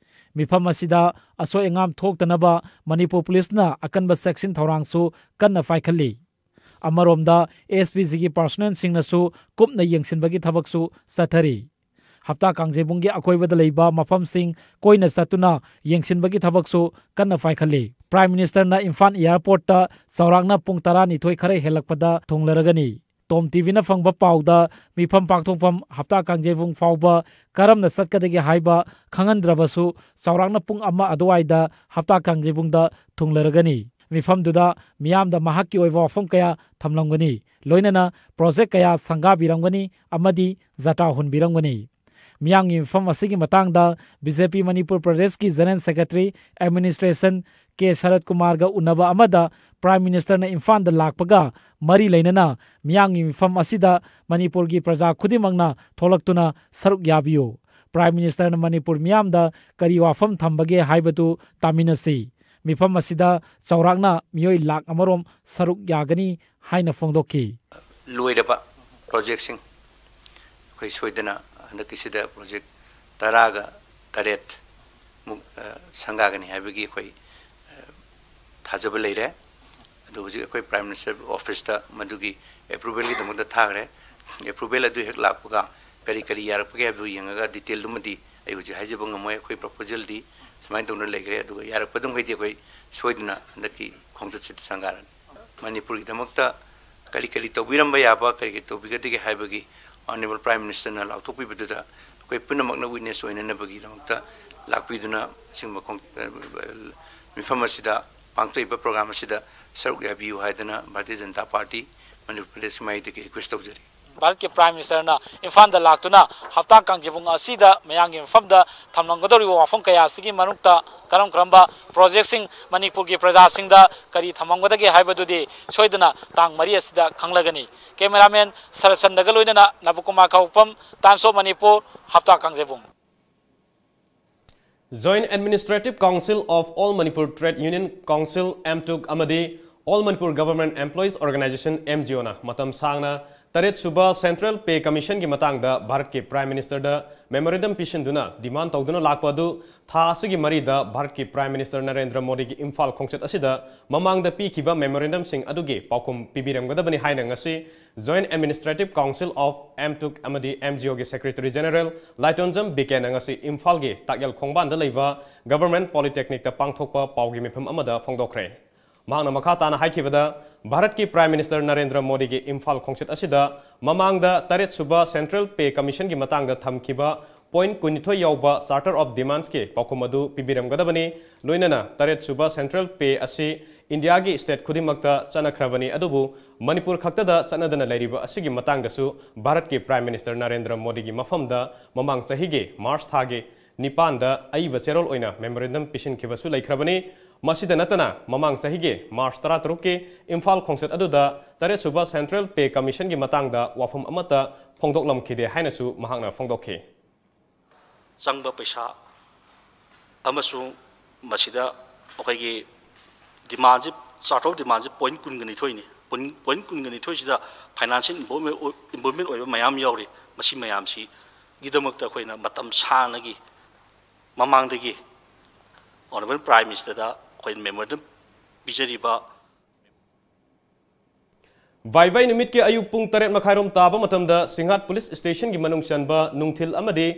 ꯃꯤꯐꯝ ꯑꯁꯤꯗ ꯑꯁꯣꯏ ꯑꯉꯥꯝ ꯊꯣꯛꯇꯅꯕ ꯃꯅꯤꯄꯨꯔ ꯄꯨꯂꯤꯁꯅ ꯑꯀꯟꯕ ꯆꯦꯛꯁꯤꯟ ꯊꯧꯔꯥꯡꯁꯨ ꯀꯟꯅ ꯄꯥꯏꯈꯠꯂꯤ꯫ ꯑꯃꯔꯣꯝꯗ, ꯑꯦꯁ ꯄꯤ ꯖꯤꯒꯤ ꯄꯥꯔꯁꯣꯅꯦꯜꯁꯤꯡꯅꯁꯨ ꯀꯨꯞꯅ ꯌꯦꯡꯁꯤꯟꯕꯒꯤ ꯊꯕꯛꯁꯨ ꯆꯠꯊꯔꯤ꯫ ꯍꯞꯇꯥ ꯀꯥꯡꯖꯩꯕꯨꯡꯒꯤ ꯑꯀꯣꯏꯕꯗ ꯂꯩꯕ ꯃꯐꯝꯁꯤꯡ ꯀꯣꯏꯅ ꯆꯠꯇꯨꯅ ꯌꯦꯡꯁꯤꯟꯕꯒꯤ ꯊꯕꯛꯁꯨ ꯀꯟꯅ ꯄꯥꯏꯈꯠꯂꯤ꯫ ꯄ꯭ꯔꯥꯏꯝ ꯃꯤꯅꯤꯁꯇꯔꯅ ꯏꯝꯐꯥꯜ ꯑꯦꯌꯥꯔꯄꯣꯔꯠꯇ ꯆꯥꯎꯔꯥꯛꯅ ꯄꯨꯡ ꯇꯔꯥꯅꯤꯊꯣꯏ ꯈꯔ ꯍꯦꯜꯂꯛꯄꯗ ꯊꯨꯡꯂꯔꯒꯅꯤ꯫ ꯇꯣꯝ ꯇꯤꯚꯤꯅ ꯐꯪꯕ ꯄꯥꯎꯗ, ꯃꯤꯐꯝ ꯄꯥꯡꯊꯣꯛꯐꯝ ꯍꯞꯇꯥ ꯀꯥꯡꯖꯩꯕꯨꯡ ꯐꯥꯎꯕ ꯀꯔꯝꯅ ꯆꯠꯀꯗꯒꯦ ꯍꯥꯏꯕ ꯈꯪꯍꯟꯗ꯭ꯔꯕꯁꯨ, ꯆꯥꯎꯔꯥꯛꯅ ꯄꯨꯡ ꯑꯃ ꯑꯗꯨꯋꯥꯏꯗ ꯍꯞꯇꯥ ꯀꯥꯡꯖꯩꯕꯨꯡꯗ ꯊꯨꯡꯂꯔꯒꯅꯤ꯫ ꯃꯤꯐꯝꯗꯨꯗ ꯃꯤꯌꯥꯝꯗ ꯃꯍꯥꯛꯀꯤ ꯑꯣꯏꯕ ꯋꯥꯐꯝ ꯀꯌꯥ ꯊꯝꯂꯝꯒꯅꯤ, ꯂꯣꯏꯅꯅ ꯄ꯭ꯔꯣꯖꯦꯛ ꯀꯌꯥ ꯁꯪꯒꯥꯕꯤꯔꯝꯒꯅꯤ ꯑꯃꯗꯤ ꯖꯇ꯭ꯔꯥ ꯍꯨꯟꯕꯤꯔꯝꯒꯅꯤ꯫ ꯃꯤꯌꯥꯝꯒꯤ ꯃꯤꯐꯝ ꯑꯁꯤꯒꯤ ꯃꯇꯥꯡꯗ ꯕꯤ ꯖꯦ ꯄꯤ ꯃꯅꯤꯄꯨꯔ ꯄ꯭ꯔꯗꯦꯁꯀꯤ ꯖꯦꯅꯔꯦꯜ ꯁꯦꯀ꯭ꯔꯦꯇꯔꯤ ꯑꯦꯗꯃꯤꯅꯤꯁꯇ꯭ꯔꯦꯁꯟ ꯀꯦ ꯁꯔꯠ ꯀꯨꯃꯥꯔꯒ ꯎꯅꯕ ꯑꯃꯗ ꯄ꯭ꯔꯥꯏꯝ ꯃꯤꯅꯤꯁꯇꯔꯅ ꯏꯝꯐꯥꯜꯗ ꯂꯥꯛꯄꯒ ꯃꯔꯤ ꯂꯩꯅꯅ ꯃꯤꯌꯥꯝꯒꯤ ꯃꯤꯐꯝ ꯑꯁꯤꯗ ꯃꯅꯤꯄꯨꯔꯒꯤ ꯄ꯭ꯔꯖꯥ ꯈꯨꯗꯤꯡꯃꯛꯅ ꯊꯣꯛꯂꯛꯇꯨꯅ ꯁꯔꯨꯛ ꯌꯥꯕꯤꯌꯨ꯫ ꯄ꯭ꯔꯥꯏꯝ ꯃꯤꯅꯤꯁꯇꯔꯅ ꯃꯅꯤꯄꯨꯔ ꯃꯤꯌꯥꯝꯗ ꯀꯔꯤ ꯋꯥꯐꯝ ꯊꯝꯕꯒꯦ ꯍꯥꯏꯕꯗꯨ ꯇꯥꯃꯤꯟꯅꯁꯤ꯫ ꯃꯤꯐꯝ ꯑꯁꯤꯗ ꯆꯥꯎꯔꯥꯛꯅ ꯃꯤꯑꯣꯏ ꯂꯥꯈ ꯑꯃꯔꯣꯝ ꯁꯔꯨꯛ ꯌꯥꯒꯅꯤ ꯍꯥꯏꯅ ꯐꯣꯡꯗꯣꯛꯈꯤ꯫ ꯂꯣꯏꯔꯕ ꯄ꯭ꯔꯣꯖꯦꯛꯁꯤꯡ ꯑꯩꯈꯣꯏ ꯁꯣꯏꯗꯅ ꯍꯟꯗꯛꯀꯤꯁꯤꯗ ꯄ꯭ꯔꯣꯖꯦꯛ ꯇꯔꯥꯒ ꯇꯔꯦꯠ ꯃꯨꯛ, ꯑ, ꯁꯪꯒꯥꯒꯅꯤ ꯍꯥꯏꯕꯒꯤ ꯑꯩꯈꯣꯏ, ꯑ, ꯊꯥꯖꯕ ꯂꯩꯔꯦ꯫ ꯑꯗꯨ ꯍꯧꯖꯤꯛ ꯑꯩꯈꯣꯏ ꯄ꯭ꯔꯥꯏꯝ ꯃꯤꯅꯤꯁꯇꯔ ꯑꯣꯐꯤꯁꯇ ꯃꯗꯨꯒꯤ ꯑꯦꯄ꯭ꯔꯨꯚꯦꯜꯒꯤꯗꯃꯛꯇ ꯊꯥꯈ꯭ꯔꯦ꯫ ꯑꯦꯄ꯭ꯔꯨꯚꯦꯜ ꯑꯗꯨ ꯍꯦꯛ ꯂꯥꯛꯄꯒ ꯀꯔꯤ ꯀꯔꯤ ꯌꯥꯔꯛꯄꯒꯦ ꯍꯥꯏꯕꯗꯨ ꯌꯦꯡꯉꯒ ꯗꯤꯇꯦꯜꯗꯨꯃꯗꯤ ꯑꯩ ꯍꯧꯖꯤꯛ ꯍꯥꯏꯖꯕ ꯉꯝꯃꯣꯏ꯫ ꯑꯩꯈꯣꯏ ꯄ꯭ꯔꯣꯄꯣꯖꯦꯜꯗꯤ ꯁꯨꯃꯥꯏꯅ ꯇꯧꯅ ꯂꯩꯈ꯭ꯔꯦ, ꯑꯗꯨꯒ ꯌꯥꯔꯛꯄꯗꯨꯃꯈꯩꯗꯤ ꯑꯩꯈꯣꯏ ꯁꯣꯏꯗꯅ ꯍꯟꯗꯛꯀꯤ ꯈꯣꯡꯆꯠꯁꯤꯗ ꯁꯪꯒꯥꯔꯅꯤ꯫ ꯃꯅꯤꯄꯨꯔꯒꯤꯗꯃꯛꯇ ꯀꯔꯤ ꯀꯔꯤ ꯇꯧꯕꯤꯔꯝꯕ ꯌꯥꯕ, ꯀꯔꯤ ꯀꯔꯤ ꯇꯧꯕꯤꯒꯗꯒꯦ ꯍꯥꯏꯕꯒꯤ ꯑꯣꯅꯔꯦꯕꯜ ꯄ꯭ꯔꯥꯏꯝ ꯃꯤꯅꯤꯁꯇꯔꯅ ꯂꯥꯎꯊꯣꯛꯄꯤꯕꯗꯨꯗ ꯑꯩꯈꯣꯏ ꯄꯨꯝꯅꯃꯛꯅ ꯋꯤꯠꯅꯦꯁ ꯑꯣꯏꯅꯅꯕꯒꯤꯗꯃꯛꯇ ꯂꯥꯛꯄꯤꯗꯨꯅ ꯑꯁꯤꯒꯨꯝꯕ ꯈꯣꯡ-, ꯃꯤꯐꯝ ꯑꯁꯤꯗ ꯄꯥꯡꯊꯣꯛꯏꯕ ꯄ꯭ꯔꯣꯒ꯭ꯔꯥꯝ ꯑꯁꯤꯗ ꯁꯔꯨꯛ ꯌꯥꯕꯤꯌꯨ ꯍꯥꯏꯗꯨꯅ ꯚꯥꯔꯇꯤꯌ ꯖꯅꯇꯥ ꯄꯥꯔꯇꯤ ꯃꯅꯤꯄꯨꯔ ꯄ꯭ꯔꯗꯦꯁꯀꯤ ꯃꯥꯏꯗꯒꯤ ꯔꯤꯀ꯭ꯋꯦꯁ ꯇꯧꯖꯔꯤ꯫ ꯚꯥꯔꯠꯀꯤ ꯄ꯭ꯔꯥꯏꯝ ꯃꯤꯅꯤꯁꯇꯔꯅ ꯏꯝꯐꯥꯜꯗ ꯂꯥꯛꯇꯨꯅ ꯍꯞꯇꯥ ꯀꯥꯡꯖꯩꯕꯨꯡ ꯑꯁꯤꯗ ꯃꯌꯥꯝꯒꯤ ꯃꯐꯝꯗ ꯊꯝꯂꯝꯒꯗꯧꯔꯤꯕ ꯋꯥꯐꯝ ꯀꯌꯥ ꯑꯁꯤꯒꯤ ꯃꯔꯛꯇ ꯀꯔꯝ ꯀꯔꯝꯕ ꯄ꯭ꯔꯣꯖꯦꯛꯁꯤꯡ ꯃꯅꯤꯄꯨꯔꯒꯤ ꯄ꯭ꯔꯖꯥꯁꯤꯡꯗ ꯀꯔꯤ ꯊꯝꯂꯝꯒꯗꯒꯦ ꯍꯥꯏꯕꯗꯨꯗꯤ ꯁꯣꯏꯗꯅ ꯇꯥꯡ ꯃꯔꯤ ꯑꯁꯤꯗ ꯈꯪꯂꯒꯅꯤ꯫ ꯀꯦꯃꯦꯔꯥꯃꯦꯟ ꯁꯔꯠꯆꯟꯗ꯭ꯔꯒ ꯂꯣꯏꯅꯅ ꯅꯕꯀꯨꯃꯥꯔ ꯈꯥꯎꯄꯝ, Times of Manipur, ꯍꯞꯇꯥ ꯀꯥꯡꯖꯩꯕꯨꯡ꯫ Joint Administrative Council of All Manipur Trade Union Council, ꯑꯦꯝꯇꯨꯛ, ꯑꯃꯗꯤ All Manipur Government Employees Organization, M G ꯑꯣꯅ ꯃꯇꯝ ꯁꯥꯡꯅ ꯇꯔꯦꯠ ꯁꯨꯕ Central Pay Commission ꯒꯤ ꯃꯇꯥꯡꯗ ꯚꯥꯔꯠꯀꯤ Prime Minister ꯗ memorandum ꯄꯤꯁꯤꯟꯗꯨꯅ demand ꯇꯧꯗꯨꯅ ꯂꯥꯛꯄ ꯑꯗꯨ ꯊꯥ ꯑꯁꯤꯒꯤ ꯃꯔꯤꯗ ꯚꯥꯔꯠꯀꯤ Prime Minister ꯅꯔꯦꯟꯗ꯭ꯔ ꯃꯣꯗꯤꯒꯤ ꯏꯝꯐꯥꯜ ꯈꯣꯡꯆꯠ ꯑꯁꯤꯗ ꯃꯃꯥꯡꯗ ꯄꯤꯈꯤꯕ memorandum ꯁꯤꯡ ꯑꯗꯨꯒꯤ ꯄꯥꯎꯈꯨꯝ ꯄꯤꯕꯤꯔꯝꯒꯗꯕꯅꯤ ꯍꯥꯏꯅ ꯉꯁꯤ Joint Administrative Council of ꯑꯦꯝꯇꯨꯛ ꯑꯃꯗꯤ ꯑꯦꯝ ꯖꯤ ꯑꯣꯒꯤ Secretary General ꯂꯥꯏꯇꯣꯟꯖꯝ ꯕꯤ ꯀꯦꯅ ꯉꯁꯤ ꯏꯝꯐꯥꯜꯒꯤ ꯇꯥꯛꯌꯦꯜ ꯈꯣꯡꯕꯥꯟꯗ ꯂꯩꯕ Government Polytechnic ꯇ ꯄꯥꯡꯊꯣꯛꯄ ꯄꯥꯎꯒꯤ ꯃꯤꯐꯝ ꯑꯃꯗ ꯐꯣꯡꯗꯣꯛꯈ꯭ꯔꯦ꯫ ꯃꯍꯥꯛꯅ ꯃꯈꯥ ꯇꯥꯅ ꯍꯥꯏꯈꯤꯕꯗ, ꯚꯥꯔꯠꯀꯤ Prime Minister ꯅꯔꯦꯟꯗ꯭ꯔ ꯃꯣꯗꯤꯒꯤ ꯏꯝꯐꯥꯜ ꯈꯣꯡꯆꯠ ꯑꯁꯤꯗ ꯃꯃꯥꯡꯗ ꯇꯔꯦꯠ ꯁꯨꯕ Central Pay Commission ꯒꯤ ꯃꯇꯥꯡꯗ ꯊꯝꯈꯤꯕ point ꯀꯨꯟꯅꯤꯊꯣꯏ ꯌꯥꯎꯕ Charter of Demands ꯀꯤ ꯄꯥꯎꯈꯨꯝ ꯑꯗꯨ ꯄꯤꯕꯤꯔꯝꯒꯗꯕꯅꯤ꯫ ꯂꯣꯏꯅꯅ ꯇꯔꯦꯠ ꯁꯨꯕ Central Pay ꯑꯁꯤ ꯏꯟꯗꯤꯌꯥꯒꯤ state ꯈꯨꯗꯤꯡꯃꯛꯇ ꯆꯠꯅꯈ꯭ꯔꯕꯅꯤ, ꯑꯗꯨꯕꯨ ꯃꯅꯤꯄꯨꯔ ꯈꯛꯇꯗ ꯆꯠꯅꯗꯅ ꯂꯩꯔꯤꯕ ꯑꯁꯤꯒꯤ ꯃꯇꯥꯡꯗꯁꯨ ꯚꯥꯔꯠꯀꯤ Prime Minister ꯅꯔꯦꯟꯗ꯭ꯔ ꯃꯣꯗꯤꯒꯤ ꯃꯐꯝꯗ ꯃꯃꯥꯡ ꯆꯍꯤꯒꯤ ꯃꯥꯔꯆ ꯊꯥꯒꯤ ꯅꯤꯄꯥꯟꯗ ꯑꯏꯕ ꯆꯦꯔꯣꯜ ꯑꯣꯏꯅ memorandum ꯄꯤꯁꯤꯟꯈꯤꯕꯁꯨ ꯂꯩꯈ꯭ꯔꯕꯅꯤ꯫ ꯃꯁꯤꯗ ꯅꯠꯇꯅ ꯃꯃꯥꯡ ꯆꯍꯤꯒꯤ ꯃꯥꯔꯆ ꯇꯔꯥꯇꯔꯨꯛꯀꯤ ꯏꯝꯐꯥꯜ ꯈꯣꯡꯆꯠ ꯑꯗꯨꯗ ꯇꯔꯦꯠ ꯁꯨꯕ Central Pay Commission ꯒꯤ ꯃꯇꯥꯡꯗ ꯋꯥꯐꯝ ꯑꯃꯠꯇ ꯐꯣꯡꯗꯣꯛꯂꯝꯈꯤꯗꯦ ꯍꯥꯏꯅꯁꯨ ꯃꯍꯥꯛꯅ ꯐꯣꯡꯗꯣꯛꯈꯤ꯫ ꯆꯪꯕ ꯄꯩꯁꯥ ꯑꯃꯁꯨꯡ ꯃꯁꯤꯗ ꯑꯩꯈꯣꯏꯒꯤ demand ꯁꯤ, Charter of Demand ꯁꯤ point ꯀꯨꯟꯒ ꯅꯤꯊꯣꯏꯅꯤ꯫ Point, point ꯀꯨꯟꯒ ꯅꯤꯊꯣꯏꯁꯤꯗ financial involvement ꯑꯣꯏ-, involvement ꯑꯣꯏꯕ ꯃꯌꯥꯝ ꯌꯥꯎꯔꯤ꯫ ꯃꯁꯤ ꯃꯌꯥꯝꯁꯤꯒꯤꯗꯃꯛꯇ ꯑꯩꯈꯣꯏꯅ ꯃꯇꯝ ꯁꯥꯡꯅꯒꯤ ꯃꯃꯥꯡꯗꯒꯤ Honourable Prime Minister ꯗ ꯑꯩꯈꯣꯏꯅ memorandum ꯄꯤꯖꯔꯤꯕ꯫ ꯚꯥꯏ ꯚꯥꯏ ꯅꯨꯃꯤꯠꯀꯤ ꯑꯌꯨꯛ ꯄꯨꯡ ꯇꯔꯦꯠ ꯃꯈꯥꯏꯔꯣꯝ ꯇꯥꯕ ꯃꯇꯝꯗ ꯁꯤꯡꯍꯥꯠ police station ꯒꯤ ꯃꯅꯨꯡ ꯆꯟꯕ ꯅꯨꯡꯊꯤꯜ ꯑꯃꯗꯤ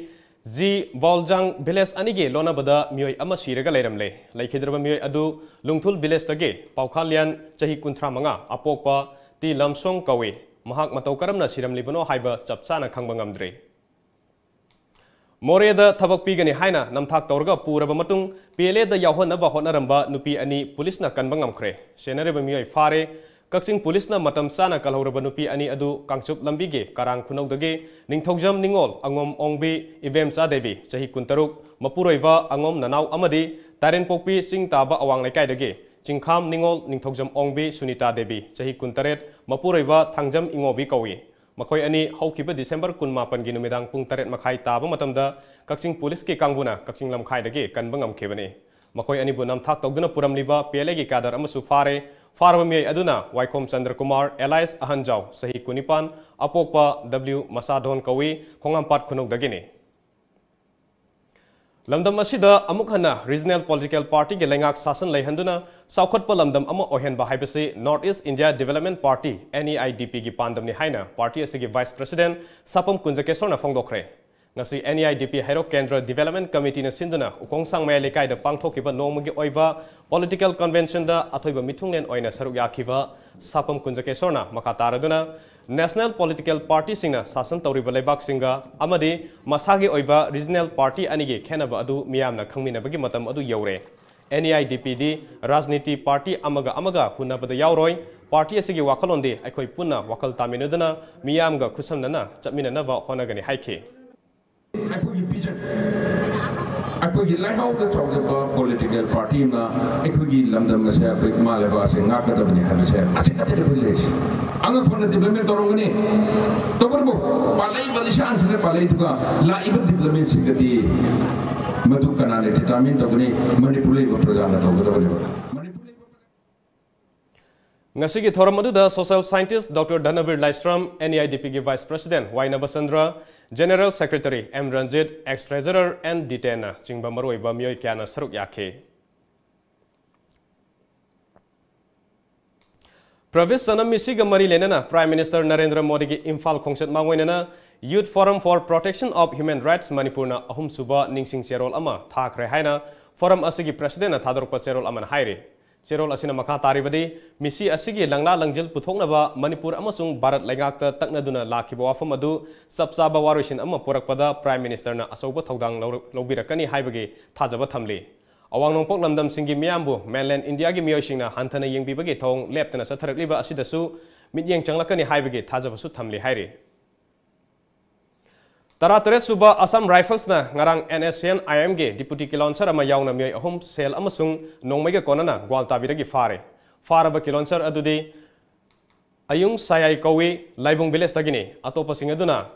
ꯖꯤ ꯕꯥꯎꯜꯖꯥꯡ village ꯑꯅꯤꯒꯤ ꯂꯣꯟꯅꯕꯗ ꯃꯤꯑꯣꯏ ꯑꯃ ꯁꯤꯔꯒ ꯂꯩꯔꯝꯂꯦ꯫ ꯂꯩꯈꯤꯗ꯭ꯔꯕ ꯃꯤꯑꯣꯏ ꯑꯗꯨ ꯂꯨꯡꯊꯨꯜ village ꯇꯒꯤ ꯄꯥꯎꯈꯥꯂꯤꯌꯥꯟ, ꯆꯍꯤ ꯀꯨꯟꯊ꯭ꯔꯥ ꯃꯉꯥ, ꯑꯄꯣꯛꯄ ꯇꯤ ꯂꯝꯁꯣꯡ ꯀꯧꯏ꯫ ꯃꯍꯥꯛ ꯃꯇꯧ ꯀꯔꯝꯅ ꯁꯤꯔꯝꯂꯤꯕꯅꯣ ꯍꯥꯏꯕ ꯆꯞ ꯆꯥꯅ ꯈꯪꯕ ꯉꯝꯗ꯭ꯔꯤ꯫ ꯃꯣꯔꯦꯗ ꯊꯕꯛ ꯄꯤꯒꯅꯤ ꯍꯥꯏꯅ ꯅꯝꯊꯥꯛ ꯇꯧꯔꯒ ꯄꯨꯔꯕ ꯃꯇꯨꯡ, ꯄꯤ ꯑꯦꯜ ꯑꯦꯗ ꯌꯥꯎꯍꯟꯅꯕ ꯍꯣꯠꯅꯔꯝꯕ ꯅꯨꯄꯤ ꯑꯅꯤ ꯄꯨꯂꯤꯁꯅ ꯀꯟꯕ ꯉꯝꯈ꯭ꯔꯦ꯫ ꯁꯦꯟꯅꯔꯤꯕ ꯃꯤꯑꯣꯏ ꯐꯥꯔꯦ꯫ ꯀꯛꯆꯤꯡ ꯄꯨꯂꯤꯁꯅ ꯃꯇꯝ ꯆꯥꯅ ꯀꯜꯍꯧꯔꯕ ꯅꯨꯄꯤ ꯑꯅꯤ ꯑꯗꯨ ꯀꯥꯡꯆꯨꯞ ꯂꯝꯕꯤꯒꯤ ꯀꯔꯥꯡ ꯈꯨꯅꯧꯗꯒꯤ ꯅꯤꯡꯊꯧꯖꯝ ꯅꯤꯉꯣꯜ, ꯑꯉꯣꯝ ꯑꯣꯡꯕꯤ, ꯏꯕꯦꯝꯆꯥ ꯗꯦꯕꯤ, ꯆꯍꯤ ꯀꯨꯟꯇꯔꯨꯛ, ꯃꯄꯨꯔꯣꯏꯕ ꯑꯉꯣꯝ ꯅꯅꯥꯎ ꯑꯃꯗꯤ ꯇꯥꯏꯔꯦꯟꯄꯣꯛꯄꯤ ꯆꯤꯡ ꯇꯥꯕ ꯑꯋꯥꯡ ꯂꯩꯀꯥꯏꯗꯒꯤ ꯆꯤꯡꯈꯥꯝ ꯅꯤꯉꯣꯜ, ꯅꯤꯡꯊꯧꯖꯝ ꯑꯣꯡꯕꯤ ꯁꯨꯅꯤꯇꯥ ꯗꯦꯕꯤ, ꯆꯍꯤ ꯀꯨꯟꯇꯔꯦꯠ, ꯃꯄꯨꯔꯣꯏꯕ ꯊꯥꯡꯖꯝ ꯏꯉꯣꯕꯤ ꯀꯧꯏ꯫ ꯃꯈꯣꯏ ꯑꯅꯤ ꯍꯧꯈꯤꯕ ꯗꯤꯁꯦꯝꯕꯔ ꯀꯨꯟꯃꯥꯄꯟꯒꯤ ꯅꯨꯃꯤꯗꯥꯡ ꯄꯨꯡ ꯇꯔꯦꯠ ꯃꯈꯥꯏ ꯇꯥꯕ ꯃꯇꯝꯗ ꯀꯛꯆꯤꯡ ꯄꯨꯂꯤꯁꯀꯤ ꯀꯥꯡꯕꯨꯅ ꯀꯛꯆꯤꯡ ꯂꯝꯈꯥꯏꯗꯒꯤ ꯀꯟꯕ ꯉꯝꯈꯤꯕꯅꯤ꯫ ꯃꯈꯣꯏ ꯑꯅꯤꯕꯨ ꯅꯝꯊꯥꯛ ꯇꯧꯗꯨꯅ ꯄꯨꯔꯝꯂꯤꯕ ꯄꯤ ꯑꯦꯜ ꯑꯦꯒꯤ ꯀꯥꯗꯔ ꯑꯃꯁꯨ ꯐꯥꯔꯦ꯫ ꯐꯥꯔꯕ ꯃꯤꯑꯣꯏ ꯑꯗꯨꯅ ꯋꯥꯏꯈꯣꯝ ꯆꯟꯗ꯭ꯔꯀꯨꯃꯥꯔ, alias ꯑꯍꯟꯖꯥꯎ, ꯆꯍꯤ ꯀꯨꯟꯅꯤꯄꯥꯟ, ꯑꯄꯣꯛꯄ ꯗꯕ꯭ꯂꯤꯎ ꯃꯆꯥꯙꯣꯟ ꯀꯧꯏ, ꯈꯣꯡꯉꯥꯝꯄꯥꯠ ꯈꯨꯅꯧꯗꯒꯤꯅꯤ꯫ ꯂꯝꯗꯝ ꯑꯁꯤꯗ ꯑꯃꯨꯛ ꯍꯟꯅ regional political partyꯒꯤ ꯂꯩꯉꯥꯛ ꯁꯥꯁꯟ ꯂꯩꯍꯟꯗꯨꯅ ꯆꯥꯎꯈꯠꯄ ꯂꯝꯗꯝ ꯑꯃ ꯑꯣꯏꯍꯟꯕ ꯍꯥꯏꯕꯁꯤ North East India Development Party, NEIDPꯒꯤ ꯄꯥꯟꯗꯝꯅꯤ ꯍꯥꯏꯅ party ꯑꯁꯤꯒꯤ vice president ꯁꯥꯄꯝ ꯀꯨꯟꯖꯀꯦꯁꯣꯔꯅ ꯐꯣꯡꯗꯣꯛꯈ꯭ꯔꯦ꯫ ꯉꯁꯤ NEIDP ꯍꯩꯔꯣꯛ ꯀꯦꯟꯗ꯭ꯔ Development Committeeꯅ ꯁꯤꯟꯗꯨꯅ ꯎꯈꯣꯡꯁꯥꯡ ꯃꯌꯥꯏ ꯂꯩꯀꯥꯏꯗ ꯄꯥꯡꯊꯣꯛꯈꯤꯕ ꯅꯣꯡꯃꯒꯤ ꯑꯣꯏꯕ political conventionꯗ ꯑꯊꯣꯏꯕ ꯃꯤꯊꯨꯡꯂꯦꯟ ꯑꯣꯏꯅ ꯁꯔꯨꯛ ꯌꯥꯈꯤꯕ ꯁꯥꯄꯝ ꯀꯨꯟꯖꯀꯦꯁꯣꯔꯅ ꯃꯈꯥ ꯇꯥꯔꯗꯨꯅ, national political partyꯁꯤꯡꯅ ꯁꯥꯁꯟ ꯇꯧꯔꯤꯕ ꯂꯩꯕꯥꯛꯁꯤꯡꯒ ꯑꯃꯗꯤ ꯃꯁꯥꯒꯤ ꯑꯣꯏꯕ regional party ꯑꯅꯤꯒꯤ ꯈꯦꯠꯅꯕ ꯑꯗꯨ ꯃꯤꯌꯥꯝꯅ ꯈꯪꯃꯤꯟꯅꯕꯒꯤ ꯃꯇꯝ ꯑꯗꯨ ꯌꯧꯔꯦ꯫ NEIDPꯗꯤ ꯔꯥꯖꯅꯤꯇꯤ party ꯑꯃꯒ ꯑꯃꯒ ꯍꯨꯟꯅꯕꯗ ꯌꯥꯎꯔꯣꯏ꯫ Party ꯑꯁꯤꯒꯤ ꯋꯥꯈꯜꯂꯣꯟꯗꯤ ꯑꯩꯈꯣꯏ ꯄꯨꯟꯅ ꯋꯥꯈꯜ ꯇꯥꯃꯤꯟꯅꯗꯨꯅ ꯃꯤꯌꯥꯝꯒ ꯈꯨꯠꯁꯝꯅꯅ ꯆꯠꯃꯤꯟꯅꯅꯕ ꯍꯣꯠꯅꯒꯅꯤ ꯍꯥꯏꯈꯤ꯫ ꯑꯩꯈꯣꯏꯒꯤ vision, ꯑꯩꯈꯣꯏꯒꯤ ꯂꯩꯍꯥꯎꯗ ꯆꯥꯎꯖꯕ political party ꯑꯃ ꯑꯩꯈꯣꯏꯒꯤ ꯂꯝꯗꯝ ꯑꯁꯦ, ꯑꯩꯈꯣꯏ ꯏꯃꯥ ꯂꯩꯕꯥꯛ ꯑꯁꯦ ꯉꯥꯛꯀꯗꯕꯅꯤ ꯍꯥꯏꯕꯁꯦ ꯑꯁꯤ ꯈꯛꯇꯅꯤ ꯑꯩꯈꯣꯏ ꯂꯩꯔꯤꯁꯦ꯫ ꯑꯉꯛꯄꯅ development ꯇꯧꯔꯝꯒꯅꯤ, ꯇꯧꯕꯇꯕꯨ ꯄꯥꯜꯂꯛꯏꯕ ꯂꯤꯁꯥꯡꯁꯤꯗ ꯄꯥꯜꯂꯛꯏꯗꯨꯒ ꯂꯥꯛꯏꯕ developmentꯁꯤꯡꯒꯗꯤ ꯃꯗꯨ ꯀꯅꯥꯅ determine ꯇꯧꯒꯅꯤ? ꯃꯅꯤꯄꯨꯔ ꯂꯩꯕ ꯄ꯭ꯔꯖꯥꯅ ꯇꯧꯒꯗꯕꯅꯦꯕ꯫ ꯃꯅꯤꯄꯨꯔ ꯂꯩꯕ ꯉꯁꯤꯒꯤ ꯊꯧꯔꯝ ꯑꯗꯨꯗ social scientist Doctor Dhanabir Laishram, NEIDPꯒꯤ vice president Y Nabachandra, general secretary M Ranjit, ex treasurer N ꯗꯤꯇꯦꯟꯅ ꯆꯤꯡꯕ ꯃꯔꯨꯑꯣꯏꯕ ꯃꯤꯑꯣꯏ ꯀꯌꯥꯅ ꯁꯔꯨꯛ ꯌꯥꯈꯤ꯫ ꯄ꯭ꯔꯕꯤꯁ ꯁꯅꯝ ꯃꯤꯁꯤꯒ ꯃꯔꯤ ꯂꯩꯅꯅ Prime Minister ꯅꯔꯦꯟꯗ꯭ꯔ ꯃꯣꯗꯤꯒꯤ ꯏꯝꯐꯥꯜ ꯈꯣꯡꯆꯠ ꯃꯥꯡꯑꯣꯏꯅꯅ Youth Forum for Protection of Human Rights ꯃꯅꯤꯄꯨꯔꯅ ꯑꯍꯨꯝꯁꯨꯕ ꯅꯤꯡꯁꯤꯡ ꯆꯦꯔꯣꯜ ꯑꯃ ꯊꯥꯈ꯭ꯔꯦ ꯍꯥꯏꯅ Forum ꯑꯁꯤꯒꯤ presidentꯅ ꯊꯥꯗꯣꯔꯛꯄ ꯆꯦꯔꯣꯜ ꯑꯃꯅ ꯍꯥꯏꯔꯤ꯫ ꯆꯦꯔꯣꯜ ꯑꯁꯤꯅ ꯃꯈꯥ ꯇꯥꯔꯤꯕꯗꯤ, ꯃꯤꯁꯤ ꯑꯁꯤꯒꯤ ꯂꯪꯂꯥ ꯂꯪꯖꯤꯜ ꯄꯨꯊꯣꯛꯅꯕ ꯃꯅꯤꯄꯨꯔ ꯑꯃꯁꯨꯡ ꯚꯥꯔꯠ ꯂꯩꯉꯥꯛꯇ ꯇꯛꯅꯗꯨꯅ ꯂꯥꯛꯈꯤꯕ ꯋꯥꯐꯝ ꯑꯗꯨ ꯆꯞ ꯆꯥꯕ ꯋꯥꯔꯣꯏꯁꯤꯟ ꯑꯃ ꯄꯨꯔꯛꯄꯗ Prime Minister ꯅ ꯑꯆꯧꯕ ꯊꯧꯗꯥꯡ ꯂꯧꯔ-, ꯂꯧꯕꯤꯔꯛꯀꯅꯤ ꯍꯥꯏꯕꯒꯤ ꯊꯥꯖꯕ ꯊꯝꯂꯤ꯫ ꯑꯋꯥꯡ ꯅꯣꯡꯄꯣꯛ ꯂꯝꯗꯝꯁꯤꯡꯒꯤ ꯃꯤꯌꯥꯝꯕꯨ mainland India ꯒꯤ ꯃꯤꯑꯣꯏꯁꯤꯡꯅ ꯍꯟꯊꯅ ꯌꯦꯡꯕꯤꯕꯒꯤ ꯊꯧꯑꯣꯡ ꯂꯦꯞꯇꯅ ꯆꯠꯊꯔꯛꯂꯤꯕ ꯑꯁꯤꯗꯁꯨ ꯃꯤꯠꯌꯦꯡ ꯆꯪꯂꯛꯀꯅꯤ ꯍꯥꯏꯕꯒꯤ ꯊꯥꯖꯕꯁꯨ ꯊꯝꯂꯤ ꯍꯥꯏꯔꯤ꯫ ꯇꯔꯥꯇꯔꯦꯠ ꯁꯨꯕ Assam Rifles ꯅ ꯉꯔꯥꯡ N S C N I M ꯒꯤ deputy kilometer ꯑꯃ ꯌꯥꯎꯅ ꯃꯤꯑꯣꯏ ꯑꯍꯨꯝ ꯁꯦꯜ ꯑꯃꯁꯨꯡ ꯅꯣꯡꯃꯩꯒ ꯀꯣꯟꯅꯅ ꯒ꯭ꯋꯥꯜꯇꯥꯕꯤꯗꯒꯤ ꯐꯥꯔꯦ꯫ ꯐꯥꯔꯕ kilometer ꯑꯗꯨꯗꯤ ꯑꯌꯨꯡ ꯁꯥꯌꯥꯏ ꯀꯧꯏ, ꯂꯥꯏꯕꯨꯡ village ꯇꯒꯤꯅꯤ꯫ ꯑꯇꯣꯞꯄꯁꯤꯡ ꯑꯗꯨꯅ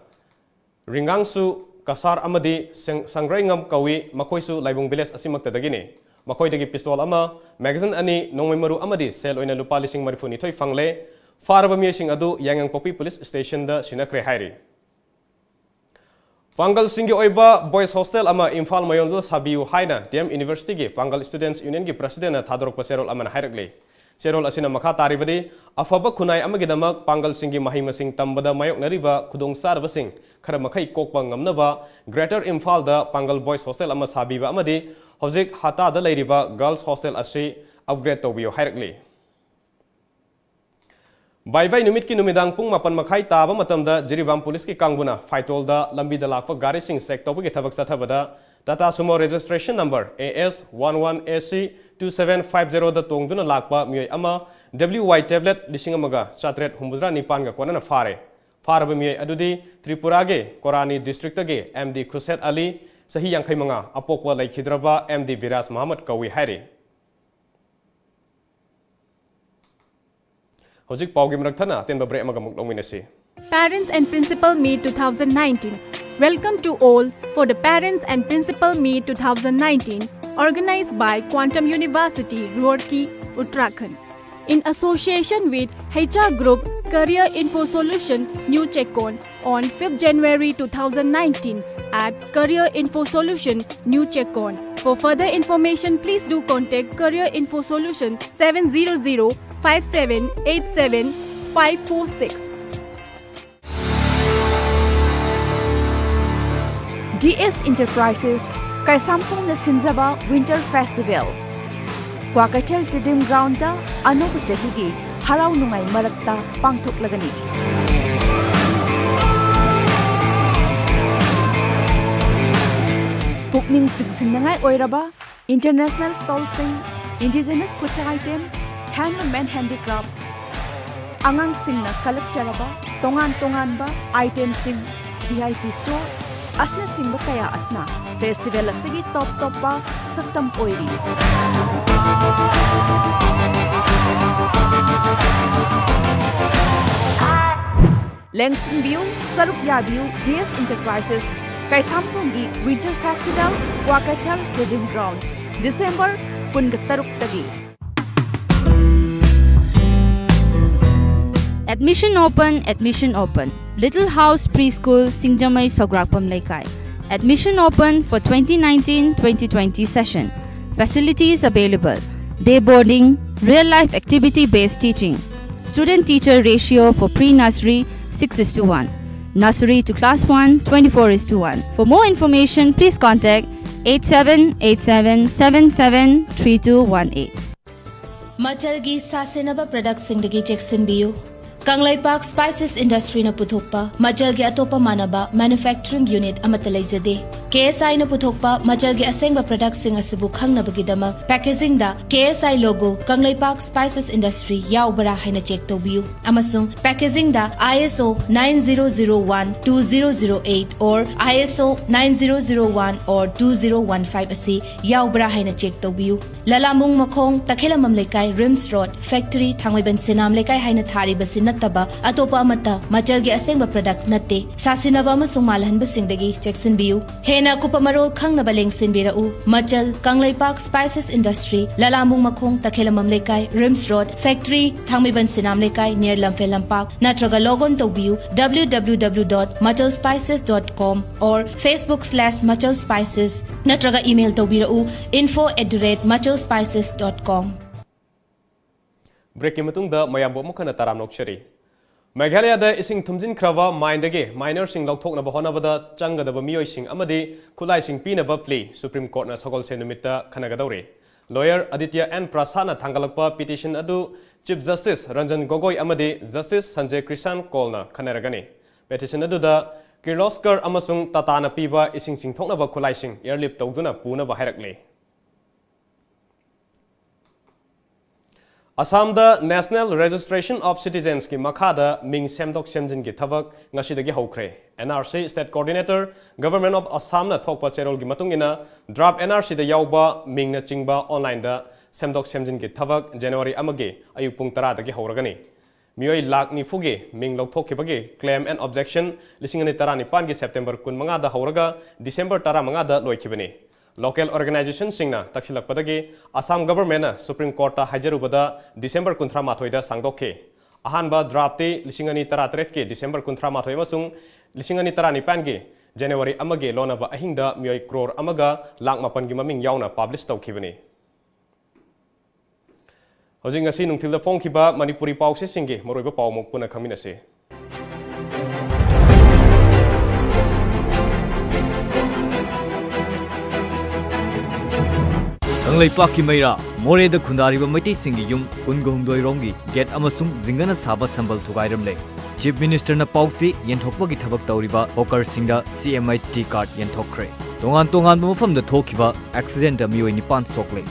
ꯔꯤꯡꯒꯥꯡꯁꯨ, ꯀꯁꯥꯔ ꯑꯃꯗꯤ ꯁꯦꯡ-, ꯁꯪꯒ꯭ꯔꯩꯉꯝ ꯀꯧꯏ, ꯃꯈꯣꯏꯁꯨ ꯂꯥꯏꯕꯨꯡ village ꯑꯁꯤꯃꯛꯇꯗꯒꯤꯅꯤ꯫ ꯃꯈꯣꯏꯗꯒꯤ pistol ꯑꯃ, magazine ꯑꯅꯤ, ꯅꯣꯡꯃꯩ ꯃꯔꯨ ꯑꯃꯗꯤ ꯁꯦꯜ ꯑꯣꯏꯅ ꯂꯨꯄꯥ ꯂꯤꯁꯤꯡ ꯃꯔꯤꯐꯨ ꯅꯤꯊꯣꯏ ꯐꯪꯂꯦ꯫ ꯐꯥꯔꯕ ꯃꯤꯑꯣꯏꯁꯤꯡ ꯑꯗꯨ ꯌꯥꯏꯉꯪꯄꯣꯛꯄꯤ police station ꯗ ꯁꯤꯟꯅꯈ꯭ꯔꯦ ꯍꯥꯏꯔꯤ꯫ ꯄꯥꯡꯒꯜꯁꯤꯡꯒꯤ ꯑꯣꯏꯕ boys hostel ꯑꯃ ꯏꯝꯐꯥꯜ ꯃꯌꯣꯜꯗ ꯁꯥꯕꯤꯌꯨ ꯍꯥꯏꯅ D M University ꯒꯤ ꯄꯥꯡꯒꯜ Students Union ꯒꯤ President ꯅ ꯊꯥꯗꯣꯔꯛꯄ ꯆꯦꯔꯣꯜ ꯑꯃꯅ ꯍꯥꯏꯔꯛꯂꯤ꯫ ꯆꯦꯔꯣꯜ ꯑꯁꯤꯅ ꯃꯈꯥ ꯇꯥꯔꯤꯕꯗꯤ, ꯑꯐꯕ ꯈꯨꯟꯅꯥꯏ ꯑꯃꯒꯤꯗꯃꯛ ꯄꯥꯡꯒꯜꯁꯤꯡꯒꯤ ꯃꯍꯩ ꯃꯁꯤꯡ ꯇꯝꯕꯗ ꯃꯥꯌꯣꯛꯅꯔꯤꯕ ꯈꯨꯗꯣꯡꯆꯥꯗꯕꯁꯤꯡ ꯈꯔ ꯃꯈꯩ ꯀꯣꯛꯄ ꯉꯝꯅꯕ Greater ꯏꯝꯐꯥꯜꯗ ꯄꯥꯡꯒꯜ boys hostel ꯑꯃ ꯁꯥꯕꯤꯕ ꯑꯃꯗꯤ ꯍꯧꯖꯤꯛ ꯍꯇꯥꯗ ꯂꯩꯔꯤꯕ girls hostel ꯑꯁꯤ upgrade ꯇꯧꯕꯤꯌꯨ ꯍꯥꯏꯔꯛꯂꯤ꯫ ꯕꯥꯏ ꯕꯥꯏ ꯅꯨꯃꯤꯠꯀꯤ ꯅꯨꯃꯤꯗꯥꯡ ꯄꯨꯡ ꯃꯥꯄꯟ ꯃꯈꯥꯏ ꯇꯥꯕ ꯃꯇꯝꯗ ꯖꯤꯔꯤꯕꯥꯝ ꯄꯨꯂꯤꯁꯀꯤ ꯀꯥꯡꯕꯨꯅ ꯐꯥꯏꯇꯣꯜꯗ ꯂꯝꯕꯤꯗ ꯂꯥꯛꯄ ꯒꯥꯔꯤꯁꯤꯡ check ꯇꯧꯕꯒꯤ ꯊꯕꯛ ꯆꯠꯊꯕꯗ Tata Sumo registration number A S one one A C two seven five zero ꯗ ꯇꯣꯡꯗꯨꯅ ꯂꯥꯛꯄ ꯃꯤꯑꯣꯏ ꯑꯃ W Y tablet ꯂꯤꯁꯤꯡ ꯑꯃꯒ ꯆꯥꯇ꯭ꯔꯦꯠ ꯍꯨꯝꯐꯨꯇꯔꯥ ꯅꯤꯄꯥꯟꯒ ꯀꯣꯟꯅꯅ ꯐꯥꯔꯦ꯫ ꯐꯥꯔꯕ ꯃꯤꯑꯣꯏ ꯑꯗꯨꯗꯤ ꯇ꯭ꯔꯤꯄꯨꯔꯥꯒꯤ ꯀꯣꯔꯥꯅꯤ district ꯇꯒꯤ M D ꯈꯨꯁꯦꯠ ꯑꯂꯤ, ꯆꯍꯤ ꯌꯥꯡꯈꯩ ꯃꯉꯥ, ꯑꯄꯣꯛꯄ ꯂꯩꯈꯤꯗ꯭ꯔꯕ M D ꯕꯤꯔꯥꯖ ꯃꯍꯃꯗ ꯀꯧꯏ ꯍꯥꯏꯔꯤ꯫ ꯍꯧꯖꯤꯛ ꯄꯥꯎꯒꯤ ꯃꯔꯛ ꯊꯠꯅ ꯑꯇꯦꯟꯕ break ꯑꯃꯒ ꯑꯃꯨꯛ ꯂꯧꯃꯤꯟꯅꯁꯤ꯫ Parents and Principal Meet two thousand nineteen. Welcome to all for the Parents and Principal Meet two thousand nineteen, organized by Quantum University, Roorkee, Uttarakhand, in association with H R Group, Career Info Solution, New Checkon, on fifth January two thousand nineteen at Career Info Solution, New Checkon. For further information, please do contact Career Info Solution seven zero zero five seven eight seven five four six. D S Enterprises, ꯀꯩꯁꯥꯝꯊꯣꯡꯅ ꯁꯤꯟꯖꯕ Winter Festival꯫ Kwakeithel stadium ground ꯑꯅꯧꯕ ꯆꯍꯤꯒꯤ ꯍꯔꯥꯎ ꯅꯨꯡꯉꯥꯏ ꯃꯔꯛꯇ ꯄꯥꯡꯊꯣꯛꯂꯒꯅꯤ꯫ ꯄꯨꯛꯅꯤꯡ ꯆꯤꯡꯁꯤꯟꯅꯤꯡꯉꯥꯏ ꯑꯣꯏꯔꯕ international stallꯁꯤꯡ, indigenous food item, handloom and handicraft, ꯑꯉꯥꯡꯁꯤꯡꯅ ꯀꯜꯂꯛꯆꯔꯕ ꯇꯣꯉꯥꯟ ꯇꯣꯉꯥꯟꯕ itemꯁꯤꯡ, V I P store ꯑꯁꯤꯅꯆꯤꯡꯕ ꯀꯌꯥ ꯑꯁꯤꯅ festival ꯑꯁꯤꯒꯤ top ꯇꯣꯞꯄ ꯁꯛꯇꯝ ꯑꯣꯏꯔꯤ꯫ ꯂꯦꯡꯁꯤꯟꯕꯤꯌꯨ, ꯁꯔꯨꯛ ꯌꯥꯕꯤꯌꯨ, D S Enterprises, ꯀꯩꯁꯥꯝꯊꯣꯡꯒꯤ Winter Festival, Kwakeithel Stadium Ground, December ꯀꯨꯟꯒ ꯇꯔꯨꯛꯇꯒꯤ꯫ Admission open, admission open. Little House Preschool, Singjamei, Sograkpam Leikai. Admission open for twenty nineteen twenty twenty session. Facilities available. Day boarding, real life activity based teaching. Student teacher ratio for pre-nursery six is to one. Nursery to class one, twenty-four is to one. For more information, please contact eight seven eight seven seven seven three two one eight. ꯃꯆꯜꯒꯤ ꯁꯥꯁꯤꯟꯅꯕ productꯁꯤꯡꯗꯒꯤ ꯆꯦꯛꯁꯤꯟꯕꯤꯌꯨ꯫ Kangleipak Spices Industryꯅ ꯄꯨꯊꯣꯛꯄ ꯃꯆꯜꯒꯤ ꯑꯇꯣꯞꯄ ꯃꯥꯟꯅꯕ manufacturing unit ꯑꯃꯠꯇ ꯂꯩꯖꯗꯦ꯫ KSIꯅ ꯄꯨꯊꯣꯛꯄ ꯃꯆꯜꯒꯤ ꯑꯁꯦꯡꯕ productꯁꯤꯡ ꯑꯁꯤꯕꯨ ꯈꯪꯅꯕꯒꯤꯗꯃꯛ packagingꯗ KSI logo Kangleipak Spices Industry ꯌꯥꯎꯕ꯭ꯔꯥ ꯍꯥꯏꯅ check ꯇꯧꯕꯤꯌꯨ, ꯑꯃꯁꯨꯡ packagingꯗ ISO nine zero zero one two zero zero eight or ISO nine zero zero one or two zero one five ꯑꯁꯤ ꯌꯥꯎꯕ꯭ꯔꯥ ꯍꯥꯏꯅ check ꯇꯧꯕꯤꯌꯨ꯫ ꯂꯂꯥꯃꯨꯡ ꯃꯈꯣꯡ, ꯇꯈꯦꯂꯝꯕꯝ ꯂꯩꯀꯥꯏ, RIMS Road, factory, ꯊꯥꯡꯃꯩꯕꯟ ꯁꯤꯅꯥꯝ ꯂꯩꯀꯥꯏ ꯍꯥꯏꯅ ꯊꯥꯔꯤꯕꯁꯤ ꯅꯠꯇꯕ ꯑꯇꯣꯞꯄ ꯑꯃꯠꯇ ꯃꯆꯜꯒꯤ ꯑꯁꯦꯡꯕ product ꯅꯠꯇꯦ꯫ ꯁꯥꯁꯤꯟꯅꯕ ꯑꯃꯁꯨꯡ ꯃꯥꯜꯍꯟꯕꯁꯤꯡꯗꯒꯤ ꯆꯦꯛꯁꯤꯟꯕꯤꯌꯨ꯫ ꯍꯦꯟꯅ ꯑꯀꯨꯞꯄ ꯃꯔꯣꯜ ꯈꯪꯅꯕ ꯂꯦꯡꯁꯤꯟꯕꯤꯔꯛꯎ꯫ ꯃꯆꯜ, ꯀꯪꯂꯩꯄꯥꯛ Spices Industry, ꯂꯂꯥꯃꯨꯡ ꯃꯈꯣꯡ, ꯇꯈꯦꯂꯝꯕꯝ ꯂꯩꯀꯥꯏ, RIMS Road, factory, ꯊꯥꯡꯃꯩꯕꯟ ꯁꯤꯅꯥꯝ ꯂꯩꯀꯥꯏ, near ꯂꯝꯐꯦꯜ ꯂꯝꯄꯥꯛ, ꯅꯠꯇ꯭ꯔꯒ log on ꯇꯧꯕꯤꯌꯨ W W W dot machal spices dot com or Facebook slash machal spices, ꯅꯠꯇ꯭ꯔꯒ email ꯇꯧꯕꯤꯔꯛꯎ info at the rate machal spices dot com꯫ Breakꯀꯤ ꯃꯇꯨꯡꯗ ꯃꯌꯥꯝꯕꯨ ꯑꯃꯨꯛ ꯍꯟꯅ ꯇꯔꯥꯝꯅ ꯑꯣꯛꯆꯔꯤ꯫ ꯃꯦꯘꯥꯂꯌꯥꯗ ꯏꯁꯤꯡ ꯊꯨꯝꯖꯤꯟꯈ꯭ꯔꯕ mineꯗꯒꯤ minerꯁꯤꯡ ꯂꯧꯊꯣꯛꯅꯕ ꯍꯣꯠꯅꯕꯗ ꯆꯪꯒꯗꯕ ꯃꯤꯑꯣꯏꯁꯤꯡ ꯑꯃꯗꯤ ꯈꯨꯠꯂꯥꯏꯁꯤꯡ ꯄꯤꯅꯕ plea Supreme Courtꯅ ꯁꯒꯣꯜꯁꯦꯟ ꯅꯨꯃꯤꯠꯇ ꯈꯟꯅꯒꯗꯧꯔꯤ꯫ Lawyer Aditya N Prasad-ꯅ ꯊꯥꯡꯒꯠꯂꯛꯄ petition ꯑꯗꯨ Chief Justice Ranjan Gogoi ꯑꯃꯗꯤ Justice Sanjay Kishan Kaul-ꯅ ꯈꯟꯅꯔꯒꯅꯤ꯫ Petition ꯑꯗꯨꯗ Kirloskar ꯑꯃꯁꯨꯡ Tata-ꯅ ꯄꯤꯕ ꯏꯁꯤꯡ ꯆꯤꯡꯊꯣꯛꯅꯕ ꯈꯨꯠꯂꯥꯏꯁꯤꯡ airlift ꯇꯧꯗꯨꯅ ꯄꯨꯅꯕ ꯍꯥꯏꯔꯛꯂꯤ꯫ ꯑꯁꯥꯝꯗ National Registration of Citizens-ꯀꯤ ꯃꯈꯥꯗ ꯃꯤꯡ ꯁꯦꯝꯗꯣꯛ ꯁꯦꯝꯖꯤꯟꯒꯤ ꯊꯕꯛ ꯉꯁꯤꯗꯒꯤ ꯍꯧꯈ꯭ꯔꯦ꯫ N R C State Coordinator, Government of Assam-ꯅ ꯊꯣꯛꯄ ꯆꯦꯔꯣꯜꯒꯤ ꯃꯇꯨꯡ ꯏꯟꯅ, draft N R C-ꯗ ꯌꯥꯎꯕ ꯃꯤꯡꯅꯆꯤꯡꯕ online-ꯗ ꯁꯦꯝꯗꯣꯛ ꯁꯦꯝꯖꯤꯟꯒꯤ ꯊꯕꯛ January ꯑꯃꯒꯤ ꯑꯌꯨꯛ ꯄꯨꯡ ꯇꯔꯥꯗꯒꯤ ꯍꯧꯔꯒꯅꯤ꯫ ꯃꯤꯑꯣꯏ ꯂꯥꯈ ꯅꯤꯐꯨꯒꯤ ꯃꯤꯡ ꯂꯧꯊꯣꯛꯈꯤꯕꯒꯤ claim and objection ꯂꯤꯁꯤꯡ ꯑꯅꯤ ꯇꯔꯥꯅꯤꯄꯥꯟꯒꯤ September ꯀꯨꯟꯃꯉꯥꯗ ꯍꯧꯔꯒ December ꯇꯔꯥꯃꯉꯥꯗ ꯂꯣꯏꯈꯤꯕꯅꯤ꯫ Local organization-ꯁꯤꯡꯅ ꯇꯛꯁꯤꯜꯂꯛꯄꯗꯒꯤ Assam Government-ꯅ Supreme Court-ꯇ ꯍꯥꯏꯖꯔꯨꯕꯗ December ꯀꯨꯟꯊ꯭ꯔꯥ ꯃꯥꯊꯣꯏꯗ ꯁꯥꯡꯗꯣꯛꯈꯤ꯫ ꯑꯍꯥꯟꯕ draft-ꯇꯤ ꯂꯤꯁꯤꯡ ꯑꯅꯤ ꯇꯔꯥꯇꯔꯦꯠꯀꯤ December ꯀꯨꯟꯊ꯭ꯔꯥ ꯃꯥꯊꯣꯏ ꯑꯃꯁꯨꯡ ꯂꯤꯁꯤꯡ ꯑꯅꯤ ꯇꯔꯥꯅꯤꯄꯥꯟꯒꯤ January ꯑꯃꯒꯤ ꯂꯣꯟꯅꯕ ꯑꯍꯤꯡꯗ ꯃꯤꯑꯣꯏ ꯀ꯭ꯔꯣꯔ ꯑꯃꯒ ꯂꯥꯈ ꯃꯥꯄꯟꯒꯤ ꯃꯃꯤꯡ ꯌꯥꯎꯅ publish ꯇꯧꯈꯤꯕꯅꯤ꯫ ꯍꯧꯖꯤꯛ ꯉꯁꯤ ꯅꯨꯡꯊꯤꯜꯗ ꯐꯣꯡꯈꯤꯕ ꯃꯅꯤꯄꯨꯔꯤ ꯄꯥꯎꯆꯦꯁꯤꯡꯒꯤ ꯃꯔꯨꯑꯣꯏꯕ ꯄꯥꯎ ꯑꯃꯨꯛ ꯄꯨꯟꯅ ꯈꯪꯃꯤꯟꯅꯁꯤ꯫ ꯀꯪꯂꯩꯄꯥꯛꯀꯤ ꯃꯩꯔꯥ ꯃꯣꯔꯦꯗ ꯈꯨꯟꯗꯥꯔꯤꯕ ꯃꯩꯇꯩꯁꯤꯡꯒꯤ ꯌꯨꯝ ꯀꯨꯟꯒ ꯍꯨꯝꯗꯣꯏ ꯔꯣꯝꯒꯤ ꯒꯦꯠ ꯑꯃꯁꯨꯡ ꯖꯤꯡꯒꯅ ꯁꯥꯕ ꯁꯝꯕꯜ ꯊꯨꯒꯥꯏꯔꯝꯂꯦ꯫ Chief Minister-ꯅ ꯄꯥꯎꯆꯦ ꯌꯦꯟꯊꯣꯛꯄꯒꯤ ꯊꯕꯛ ꯇꯧꯔꯤꯕ hawker-ꯁꯤꯡꯗ C M H T card ꯌꯦꯟꯊꯣꯛꯈ꯭ꯔꯦ꯫ ꯇꯣꯉꯥꯟ ꯇꯣꯉꯥꯟꯕ ꯃꯐꯝꯗ ꯊꯣꯛꯈꯤꯕ accident-ꯇ ꯃꯤꯑꯣꯏ ꯅꯤꯄꯥꯟ ꯁꯣꯛꯂꯦ꯫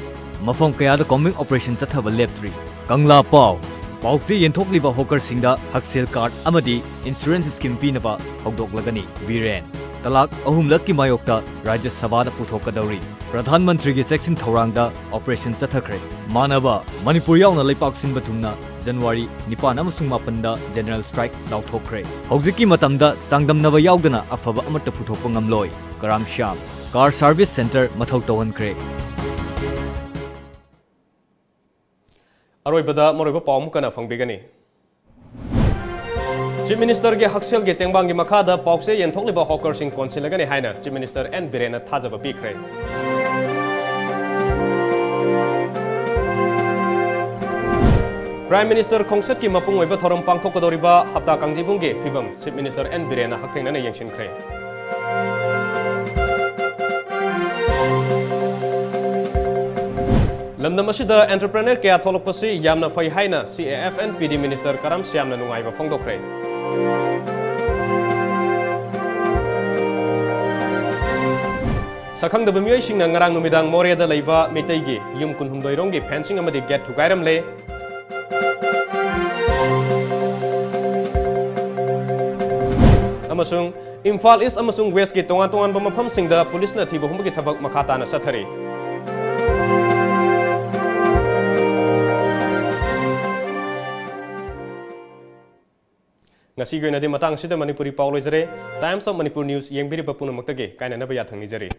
ꯃꯐꯝ ꯀꯌꯥꯗ combing operation ꯆꯠꯊꯕ ꯂꯦꯞꯇ꯭ꯔꯤ꯫ ꯀꯪꯂꯥ ꯄꯥꯎ꯫ ꯄꯥꯎꯆꯦ ꯌꯦꯟꯊꯣꯛꯂꯤꯕ hawker-ꯁꯤꯡꯗ ꯍꯛꯁꯦꯜ card ꯑꯃꯗꯤ insurance scheme ꯄꯤꯅꯕ ꯍꯧꯗꯣꯛꯂꯒꯅꯤ꯫ ꯕꯤꯔꯦꯟ꯫ ꯇꯂꯥꯛ ꯑꯍꯨꯝꯂꯛꯀꯤ ꯃꯥꯌꯣꯛꯇ ꯔꯥꯖ꯭ꯌ ꯁꯚꯥꯗ ꯄꯨꯊꯣꯛꯀꯗꯧꯔꯤ꯫ ꯄ꯭ꯔꯙꯥꯟ ꯃꯟꯇ꯭ꯔꯤꯒꯤ ꯆꯦꯛꯁꯤꯟ ꯊꯧꯔꯥꯡꯗ operation ꯆꯠꯊꯈ꯭ꯔꯦ꯫ ꯃꯥꯟꯅꯕ ꯃꯅꯤꯄꯨꯔ ꯌꯥꯎꯅ ꯂꯩꯄꯥꯛ ꯁꯤꯟꯕ ꯊꯨꯡꯅ January ꯅꯤꯄꯥꯟ ꯑꯃꯁꯨꯡ ꯃꯥꯄꯟꯗ general strike ꯂꯥꯎꯊꯣꯛꯈ꯭ꯔꯦ꯫ ꯍꯧꯖꯤꯛꯀꯤ ꯃꯇꯝꯗ ꯆꯥꯡꯗꯝꯅꯕ ꯌꯥꯎꯗꯅ ꯑꯐꯕ ꯑꯃꯠꯇ ꯄꯨꯊꯣꯛꯄ ꯉꯝꯂꯣꯏ꯫ ꯀꯔꯥꯝ ꯁ꯭ꯌꯥꯝ꯫ Car service centre ꯃꯊꯧ ꯇꯧꯍꯟꯈ꯭ꯔꯦ꯫ ꯑꯔꯣꯏꯕꯗ ꯃꯔꯨꯑꯣꯏꯕ ꯄꯥꯎ ꯑꯃꯨꯛ ꯍꯟꯅ ꯐꯪꯕꯤꯒꯅꯤ꯫ Chief Minister-ꯒꯤ ꯍꯛꯁꯦꯜꯒꯤ ꯇꯦꯡꯕꯥꯡꯒꯤ ꯃꯈꯥꯗ ꯄꯥꯎꯆꯦ ꯌꯦꯟꯊꯣꯛꯂꯤꯕ hawker-ꯁꯤꯡ ꯀꯣꯟꯁꯤꯜꯂꯒꯅꯤ ꯍꯥꯏꯅ Chief Minister N ꯕꯤꯔꯦꯟꯅ ꯊꯥꯖꯕ ꯄꯤꯈ꯭ꯔꯦ꯫ Prime Minister ꯈꯣꯡꯆꯠꯀꯤ ꯃꯄꯨꯡ ꯑꯣꯏꯕ ꯊꯧꯔꯝ ꯄꯥꯡꯊꯣꯛꯀꯗꯧꯔꯤꯕ ꯍꯞꯇꯥ ꯀꯥꯡꯖꯩꯕꯨꯡꯒꯤ ꯐꯤꯕꯝ Chief Minister N ꯕꯤꯔꯦꯟꯅ ꯍꯛꯊꯦꯡꯅꯅ ꯌꯦꯡꯁꯤꯟꯈ꯭ꯔꯦ꯫ ꯂꯝꯗꯝ ꯑꯁꯤꯗ entrepreneur ꯀꯌꯥ ꯊꯣꯛꯂꯛꯄꯁꯤ ꯌꯥꯝꯅ ꯐꯩ ꯍꯥꯏꯅ C A F N P D minister ꯀꯔꯝ ꯁ꯭ꯌꯥꯝꯅ ꯅꯨꯡꯉꯥꯏꯕ ꯐꯣꯡꯗꯣꯛꯈ꯭ꯔꯦ꯫ ꯁꯛꯈꯪꯗꯕ ꯃꯤꯑꯣꯏꯁꯤꯡꯅ ꯉꯔꯥꯡ ꯅꯨꯃꯤꯗꯥꯡ ꯃꯣꯔꯦꯗ ꯂꯩꯕ ꯃꯤꯇꯩꯒꯤ ꯌꯨꯝ ꯀꯨꯟꯍꯨꯝꯗꯣꯏ ꯔꯣꯝꯒꯤ fencing ꯑꯃꯗꯤ gate ꯊꯨꯒꯥꯏꯔꯝꯂꯦ꯫ ꯑꯃꯁꯨꯡ ꯏꯝꯐꯥꯜ East ꯑꯃꯁꯨꯡ West ꯀꯤ ꯇꯣꯉꯥꯟ ꯇꯣꯉꯥꯟꯕ ꯃꯐꯝꯁꯤꯡꯗ ꯄꯨꯂꯤꯁꯅ ꯊꯤꯕ ꯍꯨꯝꯕꯒꯤ ꯊꯕꯛ ꯃꯈꯥ ꯇꯥꯅ ꯆꯠꯊꯔꯤ꯫ ꯉꯁꯤꯒꯤ ꯑꯣꯏꯅꯗꯤ ꯃꯇꯥꯡ ꯑꯁꯤꯗ ꯃꯅꯤꯄꯨꯔꯤ ꯄꯥꯎ ꯂꯣꯏꯖꯔꯦ꯫ Times of Manipur News ꯌꯦꯡꯕꯤꯔꯤꯕ ꯄꯨꯝꯅꯃꯛꯇꯒꯤ ꯀꯥꯏꯅꯅꯕ ꯌꯥꯊꯪ ꯅꯤꯖꯔꯤ꯫